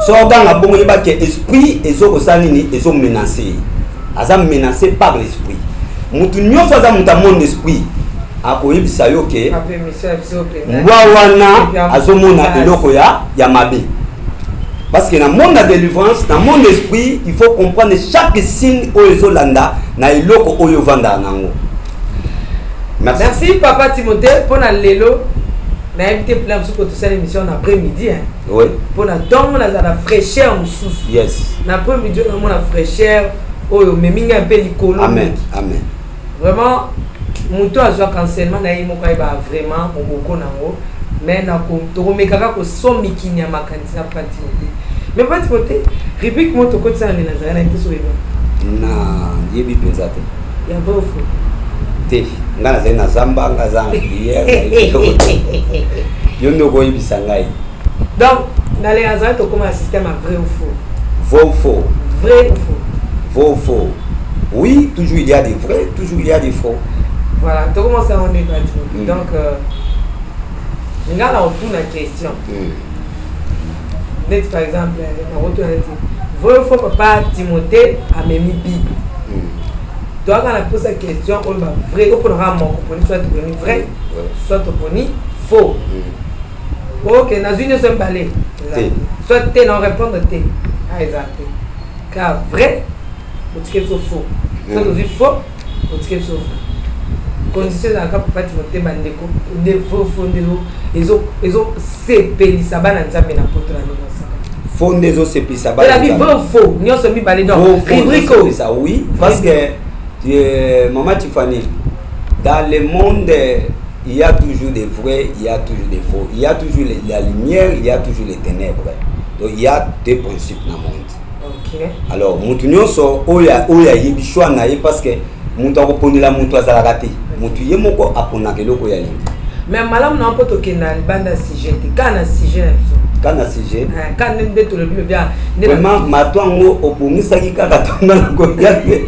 soki oganga bongo, yeba ke esprit ezokosala nini, ezomenace ye, aza menacé par l'esprit. Motu nyonso aza moto ya monde esprit akoyebisa yo ke mbwa wana azomona eloko ya mabe, parce que na monde ya délivrance, na monde esprit, il faut comprendre chaque signe oyo ezolanda na eloko oyo ovandaka nango. Merci. Merci papa Timothée mpona lelo. Nayebi te plan mosusu tosala émission na après midi, hein. Oui. Mpona ntongo nazala na fraîcheur mosusu. Na après midi oyo namona fraîcheur oyo omemi ngai mpe likolo. Amen, amen. Vraiment, moto azwaka enseignement na ye moko ayeba vraiment moboko nango, mais tokomekaka kosomikini ya makanisi na papa Timothée. Mais papa Timothée, rubrique mo tokotisa na nazala na te so oyeba. Na yebi mpenza te. Ya vrai ou faux? Te, ngai nazali na zamba, ngai aza na prière. Yo nde okoyebisa ngai. Donc na le nazali tokóma na système ya vrai ou faux. Vrai ou faux? Vrai ou faux? Vrai ou faux? Oui, toujours il y a des vrais, toujours il y a des faux. Voilà, tokomasa yango nde kati. Donc nga na otuna question neti par exemple nakotuna neti vrai ou faux, papa Timothée amemi Bible. Toyaka na posa question oyo ba vrai oponaka moko, oponi soit oponi vrai, soit oponi faux. Ok, nazwi nyonso mibale, soit te na répondre te, a eza te ka vrai otike biso faux, soit ozwi faux otike biso faux. Condition ezalaka papa Timothée, bandeko nde vrai faux nde ezosepelisa bana Nzambe na poto na ndenge osaka. Faux nde ezosepelisa. Bana vrai faux nyonso mibale, donc rubrique. Oui, parce que maman Tiffany, dans le monde il y a toujours des vrais, il y a toujours des faux, il y a toujours la lumière, il y a toujours les ténèbres. Donc il y a deux principes dans le monde. Alors motu nyonso oyo oyo ayebi choix na ye, parce que moto akoponela moto azalaka te, motu ye moko aponaka eloko oyo alingi. Mais malamu na mpo tokende na libanda sujet te, kaka na sujet na biso. Kaka na sujet. Kaka nde tolobi lobi. Vraiment, mato yango obongisaki kaka tonga na koya te.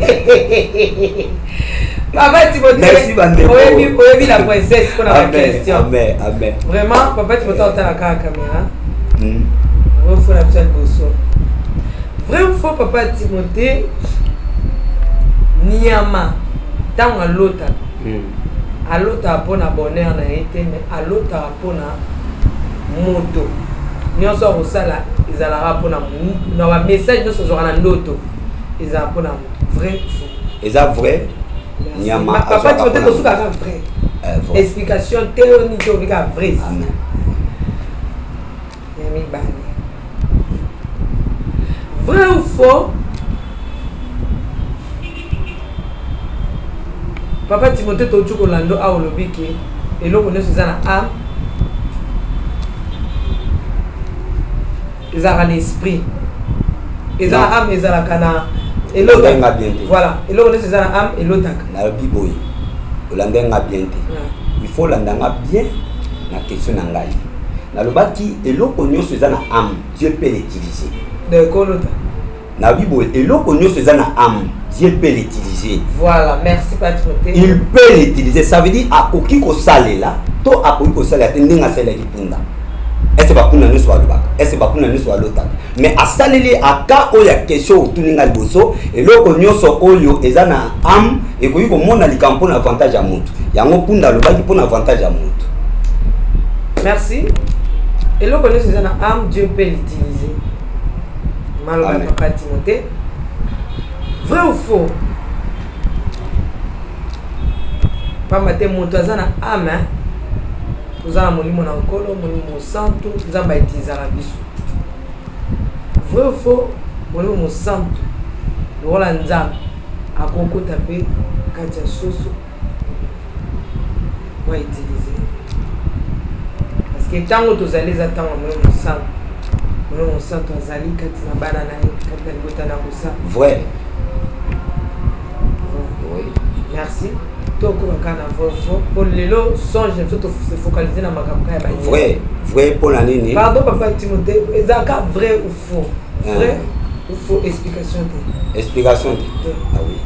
Papa Timothée, oyebi, oyebi la princesse mpona baquestion. Amen, amen. Vraiment, papa Timothée, otala kaka caméra. Vrai faux na biso ya liboso, vrai ou faux, papa Timothée, niama ntango alotaka, alotaka mpona bonheur na ye te, mais alotaka mpona moto nyonso akosala, ezalaka mpona na bamessage nyonso azwaka na ndoto, ezala mpona moto. Vrai faux? Eza vrai, nyama. Papa Timothée, tosukaka vrai, explication te oyo nini te, obika vrai. Amen. Ya mibale, vrai ou faux, papa Timothée, touti kolanda awa olobi ke eloko nyonso eza na âme, ezalaka na esprit, eza na âme, ezalaka na elotaka bien te. Voilà, eloko nyonso eza na âme elotaka. Nalobi boye, olanda nga bien te. Il faut olanda nga bien na question na ngai. Nalobaki eloko nyonso eza na âme, Dieu peut l'utiliser. Donc olota. Nabi boye, eloko nyonso eza na âme, Dieu peut l'utiliser. Voilà, merci Patriote. Il peut l'utiliser, ça veut dire akoki kosalela to akoki kosalela te ndenge asalelaki punda. Ese bapunda nyonso balobaka, ese bapunda nyonso balotaka, mais asaleli aka oyo ya question otuni nga liboso, eloko nyonso oyo eza na âme ekoki komona likambo mpona avantage ya motu. Yango punda alobaki mpona avantage ya motu. Merci. Eloko nyonso eza na âme, Dieu peut l'utiliser. Maloba papa Timothée. Vrai ou faux? Pamba te moto aza na âme, hein? Toza na molimo na Nkolo, molimo mosantu, Nzambe autilisaka biso. Vrai ou faux? Molimo mosantu lokola Nzambe akokota mpe kati ya soso po autilize, parce que ntango tozali eza ntango ya molimo mosantu. Molimo mosantu azali kati na bana na ye, kati na libota na kosa. Vrai. Oui. Merci. Tokoma kaka na vrai faux po lelo songe na biso tose focaliser na makambo kaka ya ba vrai. Vrai mpo na nini? Pardon papa Timothée, ezalaka vrai ou faux? Vrai ou faux, explication te. Explication te. Ah oui.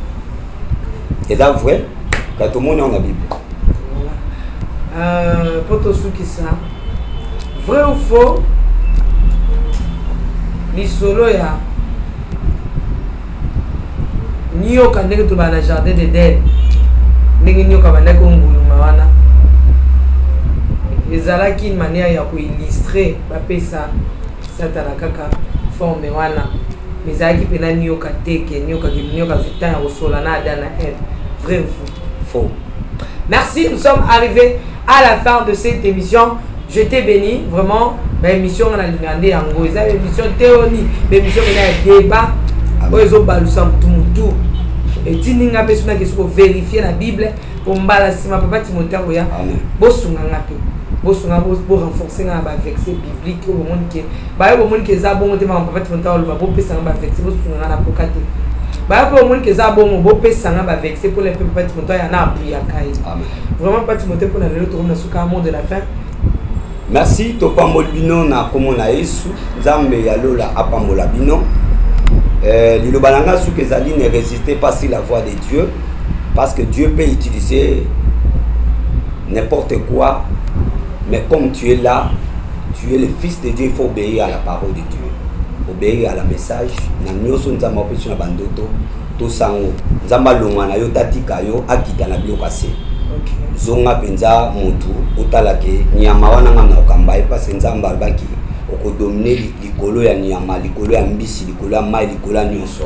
Eza vrai, ka tomoni yango na Bible. Voilà. Mpo tosukisa, vrai ou faux, lisolo ya nioka ndenge tobala na jardin d'Eden, ndenge nioka bandaki konguluma wana, ezalaki une manière ya koillustre, bapesa satana kaka forme wana, mais ezalaki mpena nioka te, ke nioka ke nioka azwi temps ya kosola na Adam na Ève. Vrai ou faux? Faux. Merci, nous sommes arrivés à la fin de cette émission. Je t'ai béni, vraiment. Ba émission na lingande yango, eza émission théonie, ba émission mena ya débat. Oyo ezobalusa mutu mutu. Etindi nga mpe soki nakesi kovérifie na Bible po mbala nsima papa Timothée akoya, bosunga nga mpe bosunga, borenforce nga na baverset biblique oyo bomoni ke bayo bomoni ke eza bongo te. Makambo papa Timothée aloba, bopesa nga baverset, bosunga nga na koka te. Bayo mpe bomoni ke eza bongo, bopesa nga baverset mpona mpe papa Timothée aya na apuyaka ye. Vraiment papa Timothée, mpona lelo tokomi na suka, mot de la fin. Merci, topamboli bino na kombo na Yesu. Nzambe ya lola apambola bino. Liloba na nga suki ezali: ne résistez pas sur la voix de Dieu, parce que Dieu peut utiliser n'importe quoi, mais comme tu es là, tu es le fils de Dieu, il faut obéir à la parole de Dieu, obéir à la message na nyonso Nzambe apesi na bandoto. Tosango Nzambe alongwa na yo, tatika yo akita na biloko ase zonga mpenza motu otalake nyama wana nga na okamba ye, parce Nzambe alobaki okodomine likolo ya nyama, likolo ya mbisi, likolo ya mai, likolo ya nyonso.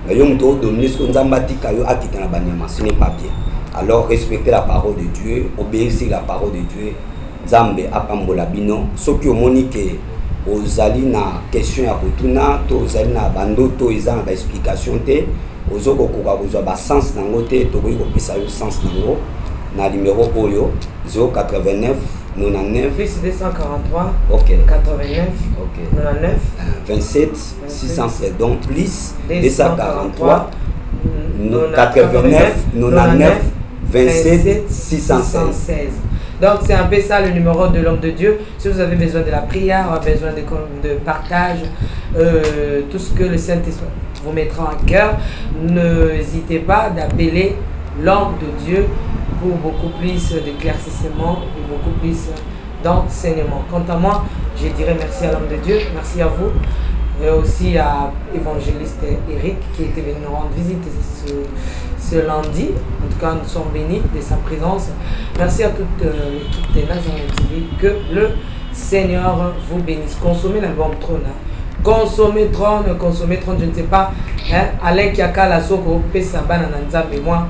Mais yo moto odomine, soki Nzambe atika yo akita na banyama, ce n'est pas bien. Alors respectez la parole de Dieu, obéissez la parole de Dieu. Nzambe apambola bino. Soki omoni ke ozali na question ya kotuna to ozali na bandoto eza na baexplication te, ozo kokoka kozwa basens nango te, tokoki kopesa yo sens nango na numero oyo: 089 99 plus 243 ok 89 ok 99 27 607. Donc plus 243 89 99 27 616. Donc c'est un peu ça le numéro de l'homme de Dieu. Si vous avez besoin de la prière, besoin de partage, tout ce que le Saint-Esprit vous mettra en cœur, n'hésitez pas d'appeler l'homme de Dieu pour beaucoup plus d'éclaircissement et beaucoup plus d'enseignement. Quant à moi, je dirais merci à l'homme de Dieu, merci à vous et aussi à évangéliste Eric qui était venu nous rendre visite ce lundi. En tout cas, nous sommes bénis de sa présence. Merci à toute l'équipe de Nazareth TV. Que le Seigneur vous bénisse. Consommez l'album Trône. Hein. Consommez Trône, consommez Trône, je ne sais pas. Hein? Alain Kiaka, Soko, Pesa, Bana, Nzambe, moi,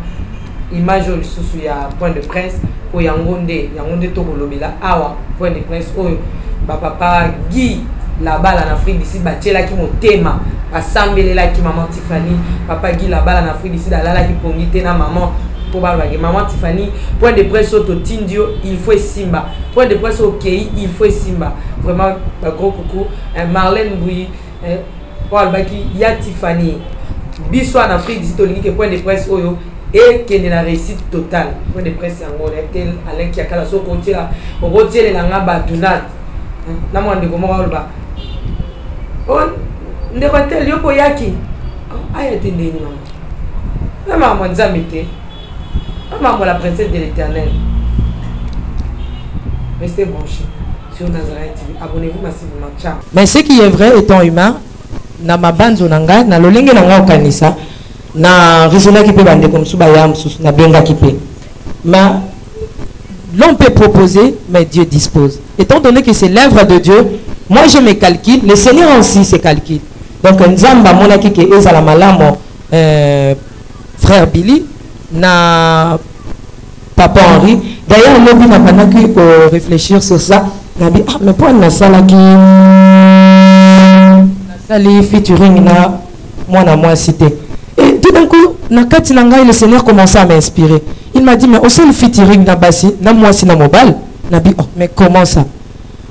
image oyo lisusu ya point de presse po yango nde, yango nde tokolobela awa. Point de presse oyo bapapa Guy Labala na Afrique du Sud batielaki motema, basambelelaki mama Tiffany. Papa Guy Labala na Afrique du Sud alalaki pongi te na mama mpo balobaki: mama Tiffany, point de presse oyo totindi yo, il faut esimba. Point de presse oyo okei, il faut esimba. Vraiment bagros coucou, Marlène Mbui oyo alobaki: ya Tiffany, biso en Afrique d'ici tolingi ke point de presse oyo ekende na réussite totale. Point de presse yango nayebi te. Alain Kiakala, soki okotiela, okotielela nga bato na mwa ndeko moko aloba: o ndeko tel, yo mpo oyaki. Aya te ndenge mama. Na makambo ya Nzambe te. Na makambo la princesse de l'éternel. Restez branchés sur Nazareth TV. Abonnez-vous massivement. Ciao. Mais ce qui est vrai étant humain, na mabanzo na ngai, na lolenge na ngai okanisa, na raisonnaki mpe bandeko mosusu baya mosusu, nabengaki mpe. Mais l'homme peut proposer, mais Dieu dispose. Étant donné que c'est l'œuvre de Dieu, moi je me calcule, le Seigneur aussi se calcule. Donc Nzambe amonaki ke ezala malamu euh, frère Billy na papa Henri. D'ailleurs lobi nabandaki ko réfléchir sur ça, nabi ah mais mpo nasalaki nasali featuring na mwana mwasi te. Et tout d'un coup, na kati na ngai le Seigneur commençait à m'inspirer. Il m'a dit mais osali featuring na basi, na mwasi na mobali. Nabi oh mais comment ça?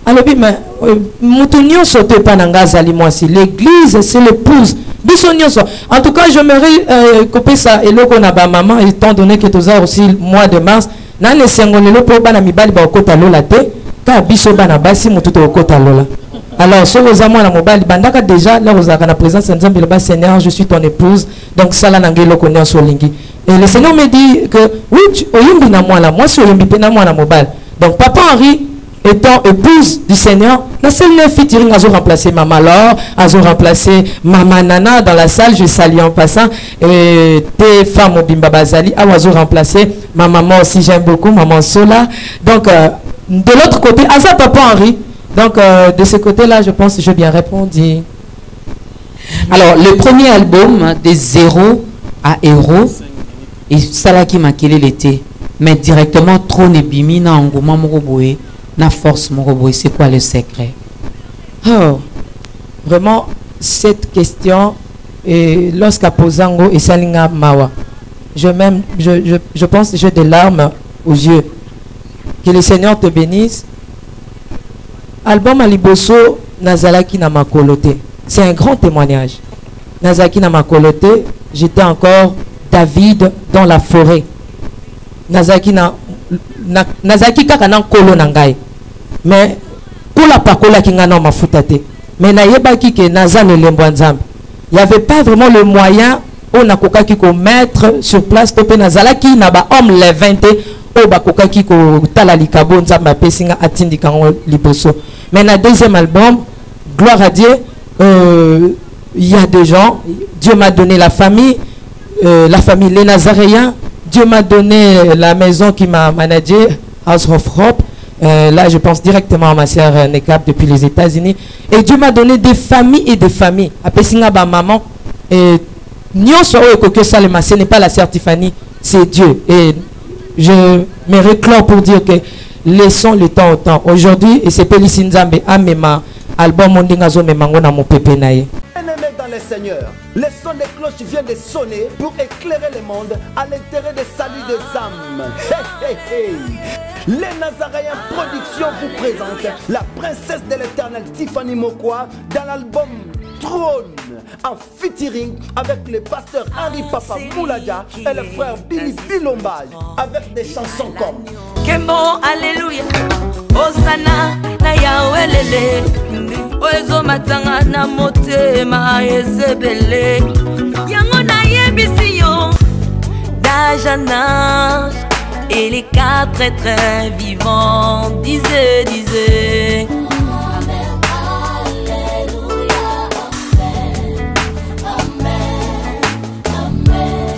Alobi mais euh, moto nyonso te epai na ngai azali mwasi. L'église c'est l'épouse. Biso nyonso. En tout cas, j'aimerais euh, kopesa eloko na ba maman étant donné que toza aussi mois de mars. Na esengo lelo mpo bana mibali bakokota lola te, kaka biso bana basi moto tokokota lola. Alors, soki oza mwana mobali, bandaka déjà là ozalaka na présence ya Nzambe, loba Seigneur, je suis ton épouse, donc sala na ngai eloko nyonso olingi. Et le Seigneur me dit que oui, oyembi na mwana mwasi, oyembi mpe na mwana mobali. Donc papa Henri étant épouse du Seigneur, la seule neuf featuring a remplacé Maman Laure, a remplacé Maman Nana dans la salle, je salue en passant, et tes femmes au Bimba Bazali, a remplacé ma maman aussi, j'aime beaucoup, Maman Sola. Donc, euh, de l'autre côté, Aza Papa Henri. Donc, euh, de ce côté-là, je pense que j'ai bien répondu. Alors, le premier album, des zéro à héros, esalaki makelele te mais directement trône ebimi na engouement moko boye na force moko boye c'est quoi le secret oh, vraiment cette question et lorsqu'aposango esali nga mawa je même je, je, je pense j'ai des larmes aux yeux que le Seigneur te bénisse album ya liboso nazalaki na makolo te c'est un grand témoignage nazalaki na makolo te j'étais encore David dans la forêt nazalaki na, na nazalaki kaka na nkolo na ngai mais nkolo apakolaki ngai na mafuta te mais nayebaki ke naza na elembo ya nzambe il y avait pas vraiment le moyen oyo nakokaki komettre sur place to mpe nazalaki na bahomme levin te oyo bakokaki kotala likabo nzambe apesi nga atindika yango liboso mais na deuxième album gloire à dieu euh, il y a des gens dieu m'a donné la famille euh, la famille les Nazaréens dieu m'a donné la maison qui m'a managé House of Hope euh, là, je pense directement à ma sœur euh, Nekap depuis les États-Unis. Et Dieu m'a donné des familles et des familles. Apesi nga ba maman et nyonso oyo ekoki osalema, ce n'est pas la sœur Tiffany, c'est Dieu. Et je me réclame pour dire que laissons le temps au temps. Aujourd'hui, et c'est Pelisi Nzambe amema album ndenge azomema ngo na mopepe na ye. Bien-aimés dans le Seigneur, le son des cloches vient de sonner pour éclairer le monde à l'intérêt des saluts des âmes. Hey, hey, hey. Les Nazaréens Productions vous présente la princesse de l'éternel Tiffany Mokwa dans l'album Trône en featuring avec le pasteur Henri Papa Mouladia et le frère Billy Bilomba avec des chansons comme Kembo, Alléluia, Hosanna, na Yahweh oyo ezomatanga na motema ezebele yango nayebisi yo d'âge en âge et les quatre êtres vivants disaient disaient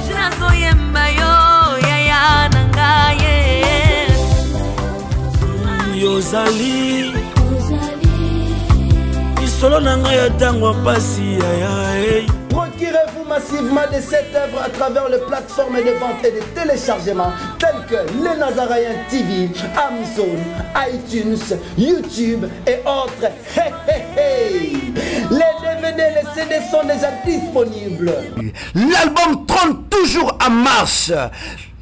nazoyemba yo yaya na ngai yozali lisolo na ngai ya ntango ya mpasi yaya hey. Procurez-vous massivement de cette œuvre à travers les plateformes de vente et de téléchargement telles que les Nazaréens TV, Amazon, iTunes, YouTube et autres. Hey, hey, hey. Les DVD et les CD sont déjà disponibles. L'album trône toujours en marche.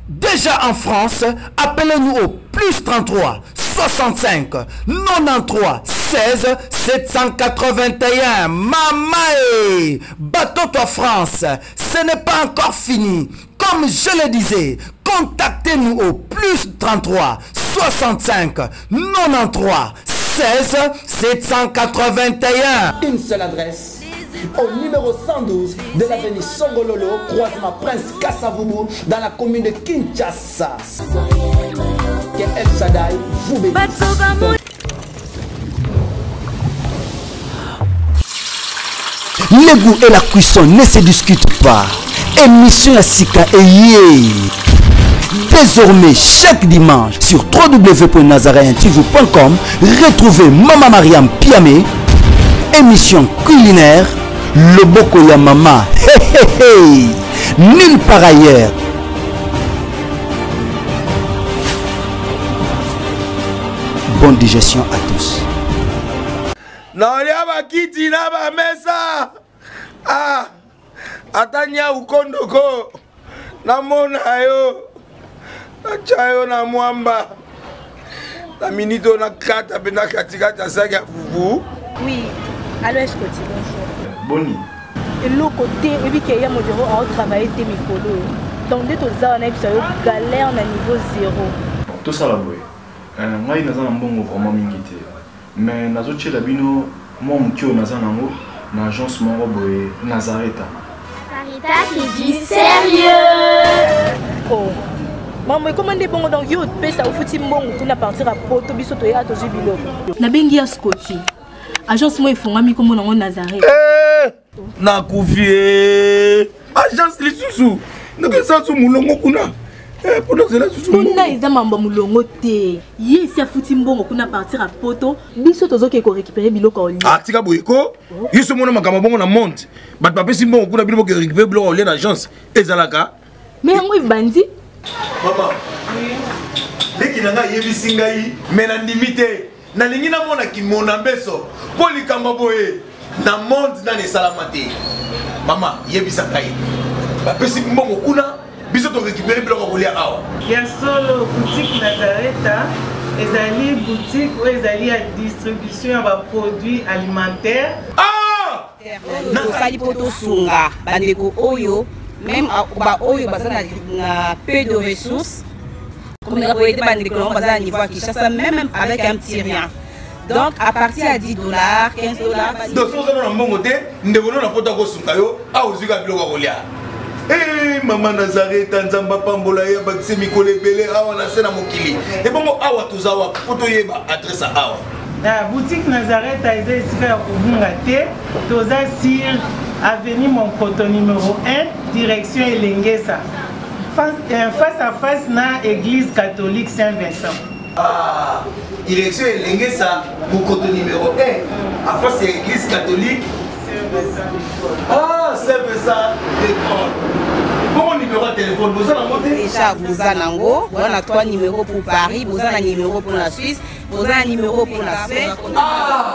Déjà en France, appelez-nous au plus 33 65 93 16 781. Mamae, bateau toi France, ce n'est pas encore fini. Comme je le disais, contactez-nous au plus 33 65 93 16 781. Une seule adresse, Au numéro 112 de l'avenue Songololo, croisement Prince Kassavubu, dans la commune de Kinshasa. Que El Shaddai vous bénisse. Le goût et la cuisson ne se discutent pas. Émission ya sika eye. Désormais, chaque dimanche sur www.nazareentv.com, retrouvez Mama Mariam Piamé, émission culinaire, Loboko ya Mama. Hey, hey, hey. Nulle part ailleurs. Bonne digestion à tous. Naolia bakiti na bamesa ah, ata nyau kondoko namona yo natya yo na mwamba na minute oyo nakata mpenza katikati ya saki ya fufu. Oui, allo Escoti, bonjour. Boni. Eloko te, oyebi ke ya modero aotravaille te mikolo oyo. Donc nde toza wana yebisa yo galère na niveau zéro. Bon, tosala boye. Euh, ngai naza na mbongo vraiment mingi te. Mais nazotiela bino mwa moke oyo naza nango na agence moko boye Nazareta. Sarita, c'est du sérieux. Oh. Mambo ekoma nde bongo donc yo opesa ofuti mbongo kuna partir ya poto biso toya tozwi biloko. Nabengi ya Scotty. Agence moko efongwami kombo nango Nazareth. Eh, nakufi eh. Agence lisusu ndenge su molongo kuna eh, mpona ozela susu kuna eza mambo ya molongo te ye esi afuti mbongo kuna partir ya poto biso tozokende korécupere biloko ya olia ah, tika boye ko yo so omona makambo bongo na monde bato bapesi mbongo kuna bino boke récupere biloko ya olia na agence ezalaka me yango ebandi mama leki na ngai ayebisi ngai me nandimi te nalingi namona kimona mbeso mpo likambo boye na monde nani esalama te mama yebisa ngai bapesi mbongo kuna biso torécupere biloko ya kolia awa ya solo boutique nazareta ezali boutique oyo ezali ya distribution ya baproduit alimentaire ah! Tosali mpo tosunga bandeko oyo meme baoyo baza na peu de ressources komeka koyede bandeko yango baza na niveau ya Kinshasa même avec un petit rien donc à partir ya 10 dollars 15 dollars. Donc soki oza na mbongo te ndeko no na poto akosunga yo awa ozwi kaka biloko ya kolia. Hey, mama Nazareta nzambe apambola ye abakise mikolo ebele awa na se na mokili ebongo awa toza wapi mpo toyeba adresse ya awa. Na boutique Nazareth eza esika ya kobunga te. Toza sur avenue Monkoto numéro 1, direction Elengesa. Face, euh, à face na église catholique Saint-Vincent. Ah, direction Elengesa, Monkoto numéro 1, à face ya église catholique Saint-Vincent. Ah, Saint-Vincent de Paul. Bongo numéro ya téléphone, boza nango te? Déjà, boza nango, boza na 3 numéros pour Paris, boza na numéro pour la Suisse, boza na numéro pour la Spain. Ah!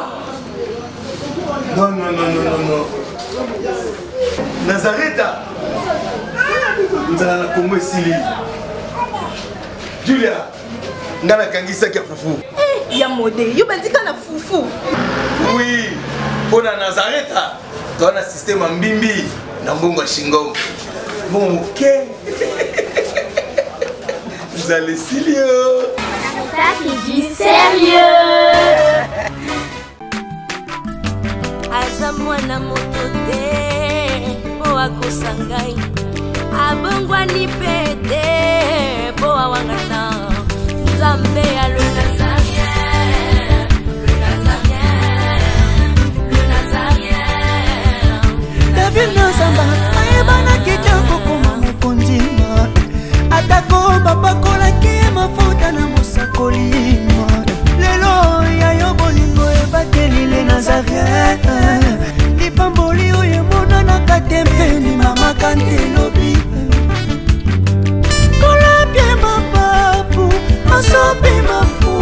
Non, non, non, non, non, non. Nazareta! Nzala na Congo esili. Julia, nga nakangisaki ya fufu. Eh, ya mode, yo bandika na fufu. Oui, mpo na Nazareta, toza na système ya mbimbi na mbongo ya shingom. Mbongo moke. Nzala esili yo. Ça, c'est du sérieux. Aza mwana moto te mpo akosa ngai abongwani mpe te mpo awangana nzambe ya le Nazarien, le Nazarien, le Nazarien. David Nozamba.